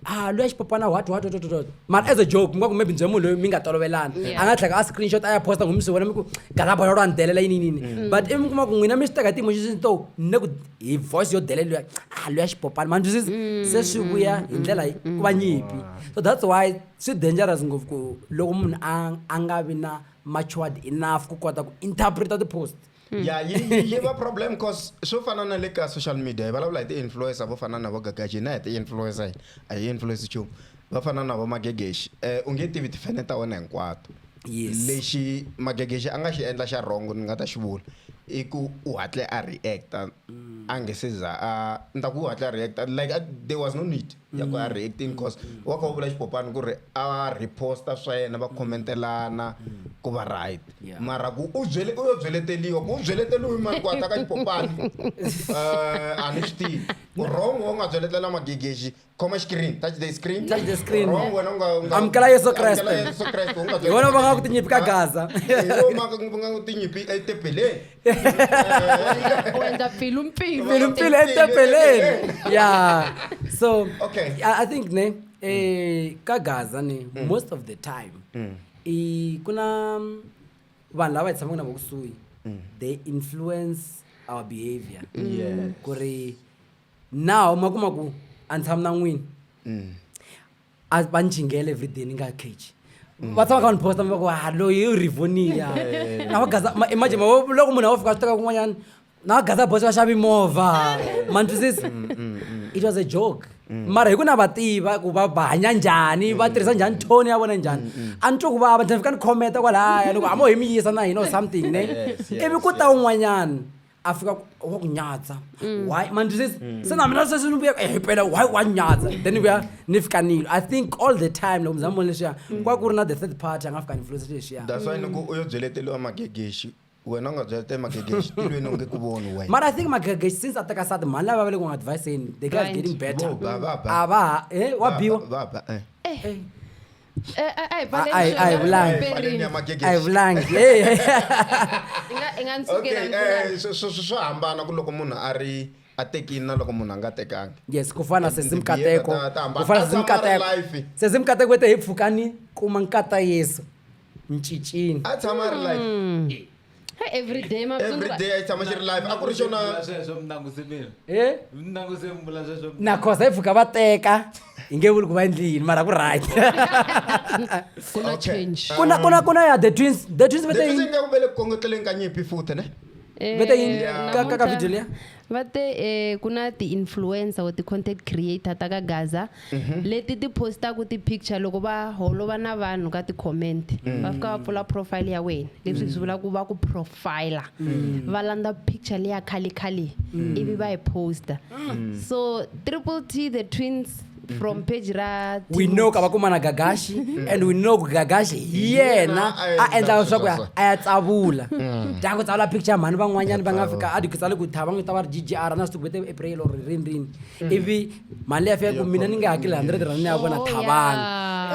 Speaker 2: ah luya xipopana what what what what what. Mara as a joke mi nga ku maybe ni byela munhu loyi mi nga tolovelana.
Speaker 3: Yeah.
Speaker 2: A nga tlhela a screenshot a ya posta n'wi mi swi vona mi ku Gaza boxa ra ni delela yini yini yini. But ivi mi kuma ku n'wina mi swi teka hi ti-emotions to ni ku hi voice yo delela luya ah luya xipopana ma ni twisisa. Se swi vuya hi ndlela ku va nyimpi. So that's why swi dangerous ngopfu ku loko munhu a nga vi na matured enough ku kota ku interpreta ti-post.
Speaker 1: Ya, yi va problem cause swo fana na le ka social media hi vulavula hi ti-influencer vo fana na vo Gagashi, hina hi ti-influencer hina a hi influence nchumu, va fana na vo Magegeshi, u nge tivi tifene ta wena hinkwato.
Speaker 2: Yes.
Speaker 1: Lexi Magegeshi a nga xi endla xa wrong ni nga ta xi vula i ku u hatle a reacta a nge se za a ni ta ku u hatle a reacta like there was no need ya ku a reacting cause wa kha u vula xipopani ku ri a reposta swa yena va commentelana ku va right.
Speaker 2: Yeah.
Speaker 1: Mara ku u byele u yo byeleteliwa ku u byeleteliwi mani ku hatla ka xipopani, a ni swi tivi ku wrong wa nga byeletela Magegeshi, khoma screen, touch the screen,
Speaker 2: Touch the screen.
Speaker 1: Wrong wena u nga u nga
Speaker 2: Amukela Yesu Kreste.
Speaker 1: Amukela Yesu Kreste, u nga
Speaker 2: Hi vona va nga ku tinyimpi ka Gaza.
Speaker 1: Hi vona va nga ku tinyimpi etempeleni.
Speaker 3: U endla mpfilumpfilu.
Speaker 2: Mpfilumpfilu etempeleni. Yeah. So
Speaker 1: Okay.
Speaker 2: I think ne ka Gaza ne most of the time i ku na vanhu lava hi tshamaka na vo kusuhi, they influence our behavior.
Speaker 1: Yes.
Speaker 2: Ku ri now ma kuma ku a ni tshami na n'wini. A va ni chingela everyday ni nga catch. Va tshama kha va ni posta va ku ah loyi u rivoniya. Na va Gaza, imagine loko munhu a fika a swi teka kun'wanyana na va Gaza boss va xavi movha. Ma ni twisisa? It was a joke. Mara hi ku na va tiva ku va hanya njhani, va tirhisa njhani tone ya vona njhani. A ni twi ku vava, ni tlhela ni fika ni comment kwalaya ni ku a mo hi mi yisa na hina or something ne.
Speaker 1: Yes, yes,
Speaker 2: Ivi ku ta un'wanyana a fika ku wa ku nyadza. Why? Ma ni twisisa? Se na mina sweswi ni vuya himpela why wa nyadza? Then ni vuya ni fika ni lwa. I think all the time loko mi za mi vona leswiya, ku va ku ri na the third party a nga fika influence leswiya.
Speaker 1: That's why ni ku u yo byeleteliwa Magegeshi. Wena u nga byela te Magegexi tilweni u nge ku voni wena.
Speaker 2: Mara I think Magegexi since a teka sati mhani lava va le ku n'wi adviseni the guy is
Speaker 3: Right.
Speaker 2: getting better.
Speaker 1: Vo ba, va ba.
Speaker 2: A va ha eh wa
Speaker 1: Va-
Speaker 2: biwa.
Speaker 1: va ba eh.
Speaker 3: Eh, a hi
Speaker 2: A- a hi- a hi vulangi.
Speaker 1: Eh, faleni ya Magegexi.
Speaker 2: A hi vulangi. Hey.
Speaker 3: I nga ni
Speaker 1: Okay,
Speaker 3: sukela ni pfula.
Speaker 1: eh swi hambana ku loko munhu a ri a tekini na loko munhu a nga tekangi.
Speaker 2: Yes, ku fana na Sesi
Speaker 1: Ti-behavior
Speaker 2: Mkateko.
Speaker 1: ta hambana.
Speaker 2: Ku fana na
Speaker 1: A
Speaker 2: Sesi
Speaker 1: tshama a ri
Speaker 2: Mkateko.
Speaker 1: life.
Speaker 2: Sesi Mkateko ete hi pfukani kuma nkata Yesu. Ncicini.
Speaker 1: A tshama a ri life.
Speaker 3: Hey, every day ma
Speaker 1: Every day a tshama xi ri life. A ku ri xona
Speaker 6: Vula sweswo mi languse mina.
Speaker 2: Eh?
Speaker 6: Mi languse mi vula sweswo.
Speaker 2: Na khosa hi pfuka va teka hi nge vuli ku va endli yini mara ku right.
Speaker 3: Ku na
Speaker 1: Okay.
Speaker 3: change.
Speaker 2: Kuna ya the twins, the twins va te
Speaker 1: Leswi
Speaker 2: yini?
Speaker 1: nga ku ve le ku kongoteleni ka nyimpi futhi ne?
Speaker 2: Va te yini?
Speaker 3: Eh,
Speaker 2: Ka video liya?
Speaker 3: Va te ku na ti-influencer or ti-content creator ta ka Gaza leti ti postaka ti-picture loko va holova na vanhu ka ti-comment va fika va pfula profile ya wena leswi swi vulaka ku va ku profiler va landza picture leya khale khale ivi va yi posta. So Triple T the twins from page ra
Speaker 2: We know ka va kuma na Gagashi and we know ku Gagashi hi yena a endla leswaku a ya tsavula. Ta ku tsavula picture ya mhani van'wanyana va nga fika a di tsale ku thava n'wi ta va ri GGR na swi tiku April or rini rini. Ivi mali liya fika ku mina ni nge hakeli 100 rand ni ya vona
Speaker 3: Oh,
Speaker 2: Thabang.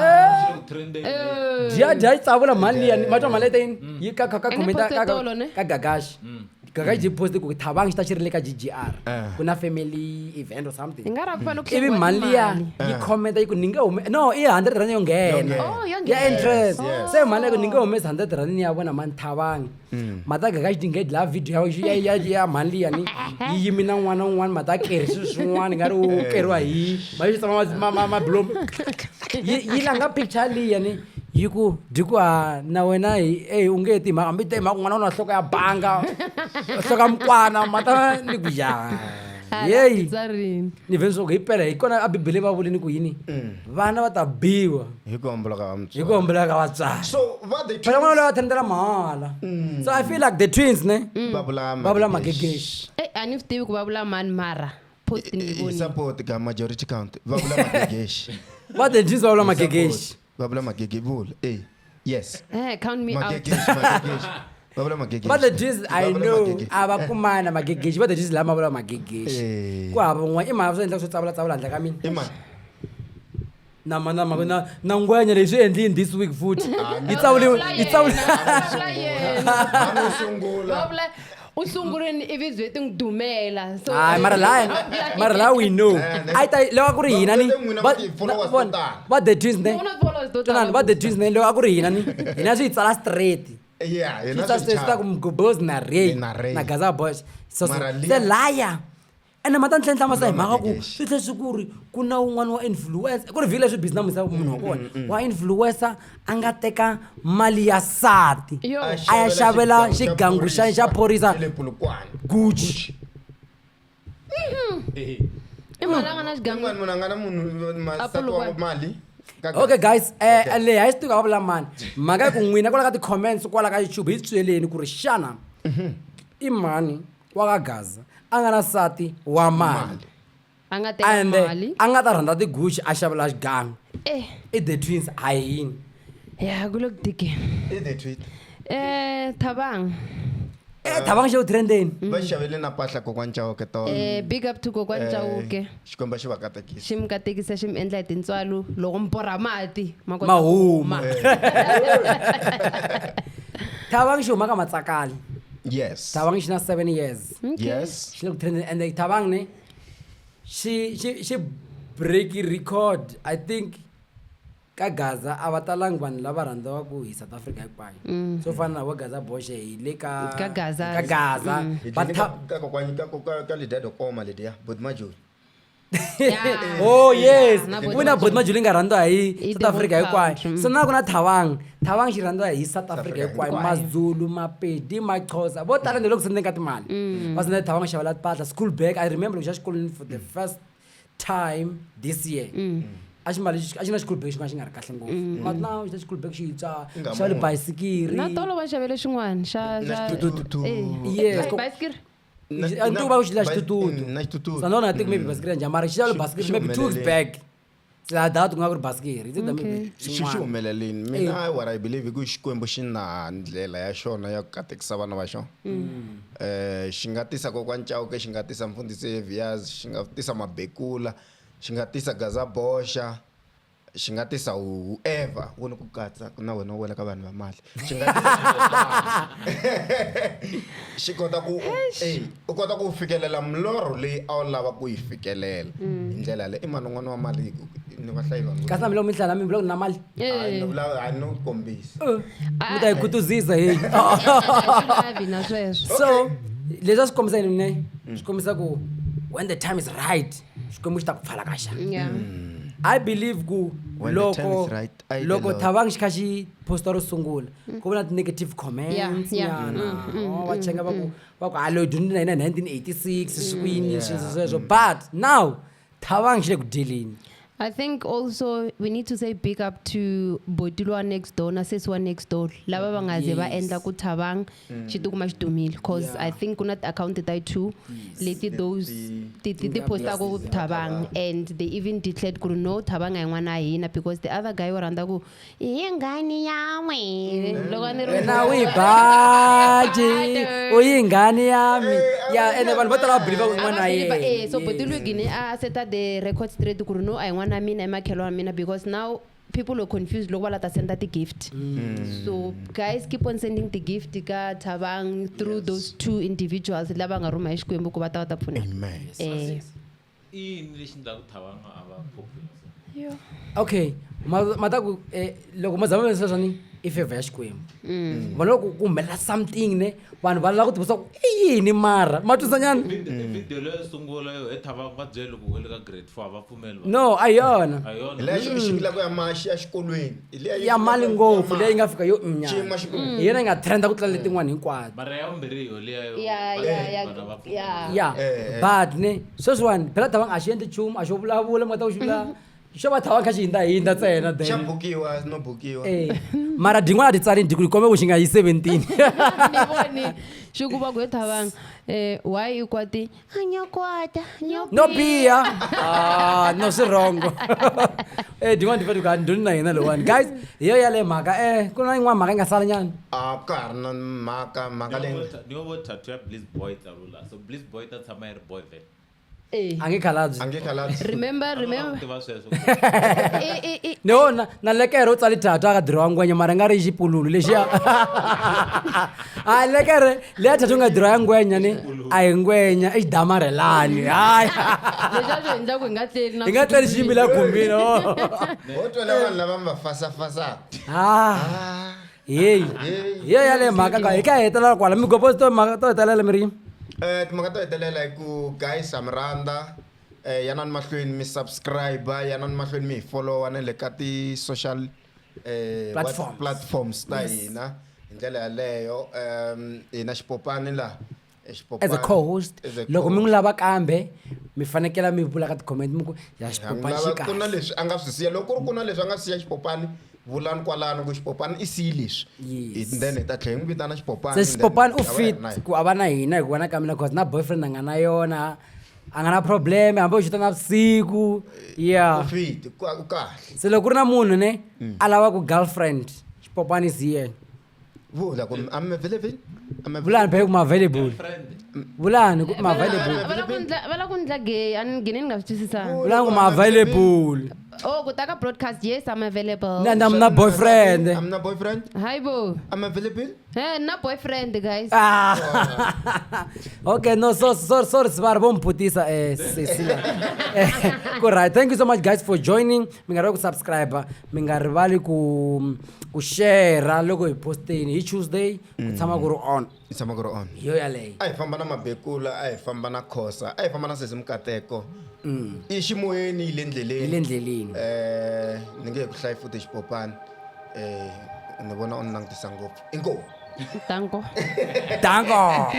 Speaker 3: yeah.
Speaker 6: Trending.
Speaker 2: Dya dya yi tsavula mali liya ma twa mali leyi yi ka
Speaker 3: Ene
Speaker 2: comment
Speaker 3: poste tolo, ne?
Speaker 2: ka Gagashi. Gagashi yi poste ku Thabang xi ta xi ri le ka GGR.
Speaker 1: Eh.
Speaker 2: Ku na family event or something.
Speaker 3: Hi nga ra ku fanele ku
Speaker 2: Ivi
Speaker 3: xaviwa
Speaker 2: mali liya
Speaker 3: timali.
Speaker 2: yi commenta yi ku ni nge hume no i 100 rand yo nghena.
Speaker 3: Oh, yo
Speaker 2: Ya
Speaker 3: nghena.
Speaker 2: interest.
Speaker 1: Yes, yes.
Speaker 2: Se mali ya ku ni nge humesi 100 rand ni ya vona mani Thabang. Mata Gagashi ti nge dlaya video ya mhani liya ni yi yimi na n'wana un'wana mata keri swilo swin'wana nga ri u keriwa hi ma yi tshama mabilomu. Yi langa picture liya ni yi ku dyi ku ha na wena hi eh u nge ti mhaka hambi te mhaka n'wana u na nhloko ya banga nhloko ya mukwana mata ni ku ya yeyi
Speaker 3: Tsarini.
Speaker 2: ni vhe swa ku hi pela hi kona a bibele va vulini ku yini vana va ta biwa
Speaker 1: Hi ku homboloka ka
Speaker 2: hi ku homboloka ka vatswari.
Speaker 1: So va the
Speaker 2: Phela n'wana loyi a thendela mahala. So I feel like the twins ne
Speaker 1: va vula
Speaker 2: va vula Magegexi.
Speaker 3: Eh, a ni swi tivi ku va vula mani mara post ni yi
Speaker 1: Hi
Speaker 3: vonile.
Speaker 1: support ka majority count. Va vula Magegexi.
Speaker 2: Va the twins va vula Magegexi.
Speaker 1: Va vula Magege vula. Eh. Yes.
Speaker 3: Eh, count me out.
Speaker 1: Magegexi, Magegexi. Va vula Magegexi.
Speaker 2: Va the twins I
Speaker 1: Va vula
Speaker 2: know
Speaker 1: Magegexi.
Speaker 2: a va kumana Magegexi va the twins lama vula Magegexi.
Speaker 1: Eh.
Speaker 2: Ku hava un'wana i mhaka swi endlaka swo tsavula tsavula handle ka mina.
Speaker 1: I mani?
Speaker 2: Na na na na ngwenya leyi swi endlini this week futhi. Yi tsavuriwe yi tsavula.
Speaker 3: Va vula yena.
Speaker 1: Mhani wo sungula.
Speaker 3: Va vula u sungurini ivi byi ti n'wi dumela. So
Speaker 2: Hayi mara laya mara laya we know.
Speaker 1: Eh,
Speaker 2: A yi ta loko a ku ri hina ni
Speaker 1: Va n'wina
Speaker 2: va
Speaker 1: va ti-followers to
Speaker 2: vona,
Speaker 1: tala.
Speaker 2: va the twins ne.
Speaker 3: N'wina ti-followers to tala.
Speaker 2: Twanani va the twins ne loko a ku ri hina ni hina swi yi tsala straight.
Speaker 1: Yeah,
Speaker 2: Swi
Speaker 1: hina
Speaker 2: tsala
Speaker 1: swi
Speaker 2: straight swi ta ku
Speaker 1: chava.
Speaker 2: Mgobozi na Ray
Speaker 1: Na Ray.
Speaker 2: na Gaza Boys. So
Speaker 1: Mara
Speaker 2: se
Speaker 1: liya-
Speaker 2: laya ene ma ta ni tlhentlha masa hi mhaka ku
Speaker 1: Magegexi.
Speaker 2: swi tlhe swi ku ri ku na un'wana wa influencer ku ri vhiki leswi busy namuntlha munhu wa kona wa influencer a nga teka mali ya sati
Speaker 3: Yo.
Speaker 2: a ya xavela xigangu xa phorisa
Speaker 1: le Polokwane.
Speaker 2: Gucci.
Speaker 3: I mali a nga na xigangu.
Speaker 1: Un'wana munhu a nga na munhu
Speaker 3: A
Speaker 1: nsati wa
Speaker 3: Polokwane.
Speaker 1: mali.
Speaker 2: Okay guys, eh leyi a yi swi tivi ka va vula mani mhaka ya ku n'wina kwala ka ti-comments kwala ka YouTube hi byeleni ku ri xana i mani wa ka Gaza a nga na nsati wa mali
Speaker 3: A nga teka
Speaker 2: ende
Speaker 3: mali.
Speaker 2: a nga ta rhandza ti-Gucci a xavela xigangu
Speaker 3: Eh,
Speaker 2: i the twins a hi yini.
Speaker 3: ya ku le ku tikeni.
Speaker 1: I the tweet.
Speaker 3: Eh, Thabang.
Speaker 2: Eh Thabang xi ku trendeni.
Speaker 1: Va xavele na mpahla kokwani Chauke tolo.
Speaker 3: Eh, big up to kokwani Chauke.
Speaker 1: Xikwembu xi va katekisa.
Speaker 3: Xi mi katekisa xi mi endla hi tintswalo loko mi borha mati ma kota
Speaker 2: Ma
Speaker 3: ku
Speaker 2: huma.
Speaker 3: huma.
Speaker 2: Thabang xi huma ka Matsakali.
Speaker 1: Yes.
Speaker 2: Thabang xi na 7 years.
Speaker 1: Yes.
Speaker 2: Xi le ku trendeni and Thabang ne xi break record I think ka Gaza a va talangi vanhu lava rhandziwaka hi South Africa hinkwayo. Swo fana na vo Gaza Boxe hi le ka
Speaker 3: Ka Gaza.
Speaker 2: Ka Gaza.
Speaker 1: Hi
Speaker 2: Va
Speaker 1: dlini ka kokwani ka lediya to koma lediya Bot Majoli.
Speaker 3: Yeah.
Speaker 2: Oh yes.
Speaker 3: Na
Speaker 2: Ku na Bot Majoli nga rhandziwa hi
Speaker 3: Hi
Speaker 2: South
Speaker 3: the
Speaker 2: Africa
Speaker 3: whole
Speaker 2: hinkwayo.
Speaker 3: country.
Speaker 2: So na ku na Thabang, Thabang xi rhandziwa hi South Africa
Speaker 1: Africa
Speaker 2: hinkwayo,
Speaker 3: hinkwayo.
Speaker 2: maZulu, Mapedi, Maxhosa. Vo tala ni le ku sendeni ka timali. Va sendela Thabang xavela timpahla, school bag. I remember loko xa xikolweni for the first time this year. A xi mbale a xi na school bag xin'wana xi nga ri kahle ngopfu. But now xi na school bag xintshwa,
Speaker 1: Nga
Speaker 2: xavele
Speaker 1: munhu.
Speaker 2: bayisikiri.
Speaker 3: Na tolo va xavele xin'wana xa
Speaker 1: Na
Speaker 3: xa
Speaker 1: xitututu.
Speaker 3: Eh.
Speaker 2: Yes.
Speaker 3: Bayisikiri.
Speaker 2: A ni tivi va ku xi la xitututu.
Speaker 1: Na xitututu.
Speaker 2: So no, I think maybe basikiri ya njhani mara xi xavele basikiri
Speaker 1: Xi
Speaker 2: maybe 2 weeks
Speaker 1: humelele.
Speaker 2: back. La doubt ku nga ku ri basikiri. It's either maybe
Speaker 1: Xi xi
Speaker 2: xin'wana.
Speaker 1: humelelini mina what I believe i ku Xikwembu xi na ndlela ya xona ya ku katekisa vana va xona. Xi nga tisa kokwani Chauke, xi nga tisa mfundhisi Evias, xi nga tisa Mabekula, xi nga tisa Gaza Boxa, xi nga tisa whoever wo ni ku katsa na wena u wela ka vanhu va mali. Xi nga tisa xi kota ku u kota ku fikelela milorho leyi a wu lava ku yi fikelela hi ndlela yaleyo. I mani un'wana wa mali ni va hlayi vanhu.
Speaker 2: Kasi na mi loko mi hlaya mi vula ku na mali.
Speaker 1: Hayi, ni vula hayi no kombisa.
Speaker 2: Mi ta yi khutuzisa heyi.
Speaker 3: A swi lavi na sweswo.
Speaker 2: So leswi a swi kombisa yini ne? Swi kombisa ku when the time is right, Xikwembu xi ta ku pfala ka xa.
Speaker 3: Yeah.
Speaker 2: I believe ku
Speaker 1: When the time
Speaker 2: loko
Speaker 1: is right, I the
Speaker 2: loko
Speaker 1: Lord.
Speaker 2: Thabang xi kha xi posta ro sungula ku va na ti-negative comments
Speaker 3: Yeah, yeah.
Speaker 2: nyana. Oh, va chenga va ku va ku a loyi dyondzile na yena 1986 swi ku yini sweswo sweswo, but now Thabang xi le ku dyeleni.
Speaker 3: I think also we need to say big up to Botilwa next door na sesi wa next door lava va nga ze va endla ku Thabang xi tikuma xi dumile, cause I think ku na ti-account ta two leti those ti ti ti postaka ku Thabang, and they even declared ku ri no, Thabang a hi n'wana wa hina, because the other guy wo rhandza ku i ngani ya n'we loko a ni ri
Speaker 2: Wena u yi baji u yi ngani ya mi ya, ene vanhu vo tala va believe ku i n'wana wa
Speaker 3: believe,
Speaker 2: yena.
Speaker 3: so Botilwe gine a seta the record straight ku ri no, a hi n'wana wa mina, i makhelwa wa mina, because now people were confused loko va la ta senda ti-gift. So guys, keep on sending ti-gift ka Thabang through those two individuals lava nga rhuma hi Xikwembu ku va ta va ta pfuna.
Speaker 1: Amen.
Speaker 6: I yini lexi endlaka Thabang a va popular so?
Speaker 2: Okay, ma ta ku loko ma zama leswi ni i favor ya Xikwembu. Vanhu loko ku humelela something ne vanhu va lava ku tivisa ku i yini, mara ma twisa nyana.
Speaker 6: Video leyo sungula yo he Thabang va byele loko u le ka grade 4 va pfumeli va.
Speaker 2: No, a hi yona.
Speaker 6: A hi yona.
Speaker 1: Hi leya xi vulaka ya maxi ya xikolweni. Hi leya yi
Speaker 2: Ya mali
Speaker 1: vulaka
Speaker 2: ngopfu
Speaker 1: ya
Speaker 2: leyi nga fika yo
Speaker 1: Xiyimo xi ku-
Speaker 2: hi yona yi nga trenda ku tlula letin'wana hinkwato.
Speaker 6: Mara ya vumbirhi yo liya yo
Speaker 3: Ya,
Speaker 6: va
Speaker 3: ya,
Speaker 6: byele
Speaker 3: ya,
Speaker 6: vanhu va pfumeli.
Speaker 3: ya.
Speaker 2: Ya, but ne sweswiwani phela Thabang a xi endli nchumu, a xo vulavula mi nga ta ku xi vula xo va Thabang kha xi hindzahindza ntsena
Speaker 1: Xa
Speaker 2: then.
Speaker 1: bukiwa no bukiwa.
Speaker 2: Mara din'wana a ti tsalini diku kombe ku xi nga yi 17.
Speaker 3: Ni voni xi ku va ku he Thabang why i kwati a nyokwata
Speaker 2: No biha. Ah, no swi wrong. Din'wana ti fanele ku a ni dyondzi na yena lowani. Guys, hi yo yaleyo mhaka. Ku na yin'wana mhaka yi nga sala nyana.
Speaker 1: A ka ha ri na mhaka mhaka leyi.
Speaker 6: Ni yo vo tattoo ya Bliss Boy tsarula. So Bliss Boy ta tshama yi ri boy vhele.
Speaker 2: A nge khalabye.
Speaker 1: A nge khalabye.
Speaker 3: Remember, remember.
Speaker 6: Tiva sweswo.
Speaker 3: I
Speaker 2: No, na lekere u tsale tattoo a ka dirowa ngwenya mara nga ri xipululu lexiya. A lekere leya tattoo nga dirowa ya ngwenya ni a hi ngwenya i xidamarhelani. Hayi.
Speaker 3: Leswi a swi endla ku hi nga tleli na
Speaker 2: Hi nga tleli xiyimbi la khumbini. Oh.
Speaker 1: Ho twela vanhu lava mi va fasafasaka.
Speaker 2: Ah. Hey. Hi yo yaleyo mhaka ka hi ka hetelela kwala migopo to mhaka to hetelela mi ri yini?
Speaker 1: Timhaka to hetelela hi ku guys ha mi rhandza, yanani mahlweni mi subscribe, yanani mahlweni mi hi followa na le ka ti-social
Speaker 2: Platforms.
Speaker 1: platforms ta hina hi ndlela yaleyo. Hina Xipopani laha, Xipopani
Speaker 2: As a co-host,
Speaker 1: as a
Speaker 2: loko mi n'wi
Speaker 1: co-host.
Speaker 2: lava kambe mi fanekele mi vula ka ti-comment mi ku ya
Speaker 1: Ha n'wi
Speaker 2: Xipopani xi
Speaker 1: lava, ku na
Speaker 2: kahle.
Speaker 1: leswi a nga swi siya, loko ku ri ku na leswi a nga swi siya Xipopani, vulani kwalano ku Xipopani i siyi leswi.
Speaker 2: Yes.
Speaker 1: Then hi ta tlhela hi n'wi vitana Xipopani,
Speaker 2: Se
Speaker 1: then
Speaker 2: Xipopani u
Speaker 1: hi ta va hi
Speaker 2: fit
Speaker 1: ri na yena.
Speaker 2: ku a va na hina hi ku vona ka mina, cause na boyfriend a nga na yona, a nga na problem hambi u xuta na vusiku. Yeah.
Speaker 1: U fit, u kahle.
Speaker 2: Se loko ku ri na munhu ne a lava ku girlfriend, Xipopani is here.
Speaker 1: Vula ku I'm available. I'm available.
Speaker 2: Vulani phela ku ma available.
Speaker 6: Friend.
Speaker 2: Vulani ku ma available.
Speaker 3: Va la ku ndla va la ku ndla gay, a ni gine ni nga swi twisisanga.
Speaker 2: Vulani ku ma available.
Speaker 3: Oh, ku ta ka broadcast, yes, I'm available.
Speaker 2: Na na na boyfriend.
Speaker 1: I'm na boyfriend.
Speaker 3: Hi bo.
Speaker 1: I'm available.
Speaker 3: Na boyfriend guys.
Speaker 2: Ah. Okay, no, so sorry, sorry, Sibari, vo mputisa, sesi la. Ku right. Thank you so much guys for joining. Mi nga rivali ku subscribe, mi nga rivali ku share loko hi postini hi Tuesday, ku tshama ku ri on.
Speaker 1: Hi tshama ku ri on.
Speaker 2: Hi yo yaleyo.
Speaker 1: A hi famba na Mabekula, a hi famba na Khosa, a hi famba na Sesi Mukateko. I ximoyeni yi le ndleleni.
Speaker 2: Yi le ndleleni.
Speaker 1: Ni nge he ku hlayi futhi Xipopani. Ni vona u ni langutisa ngopfu. Inkomu.
Speaker 3: Danko.
Speaker 2: Danko.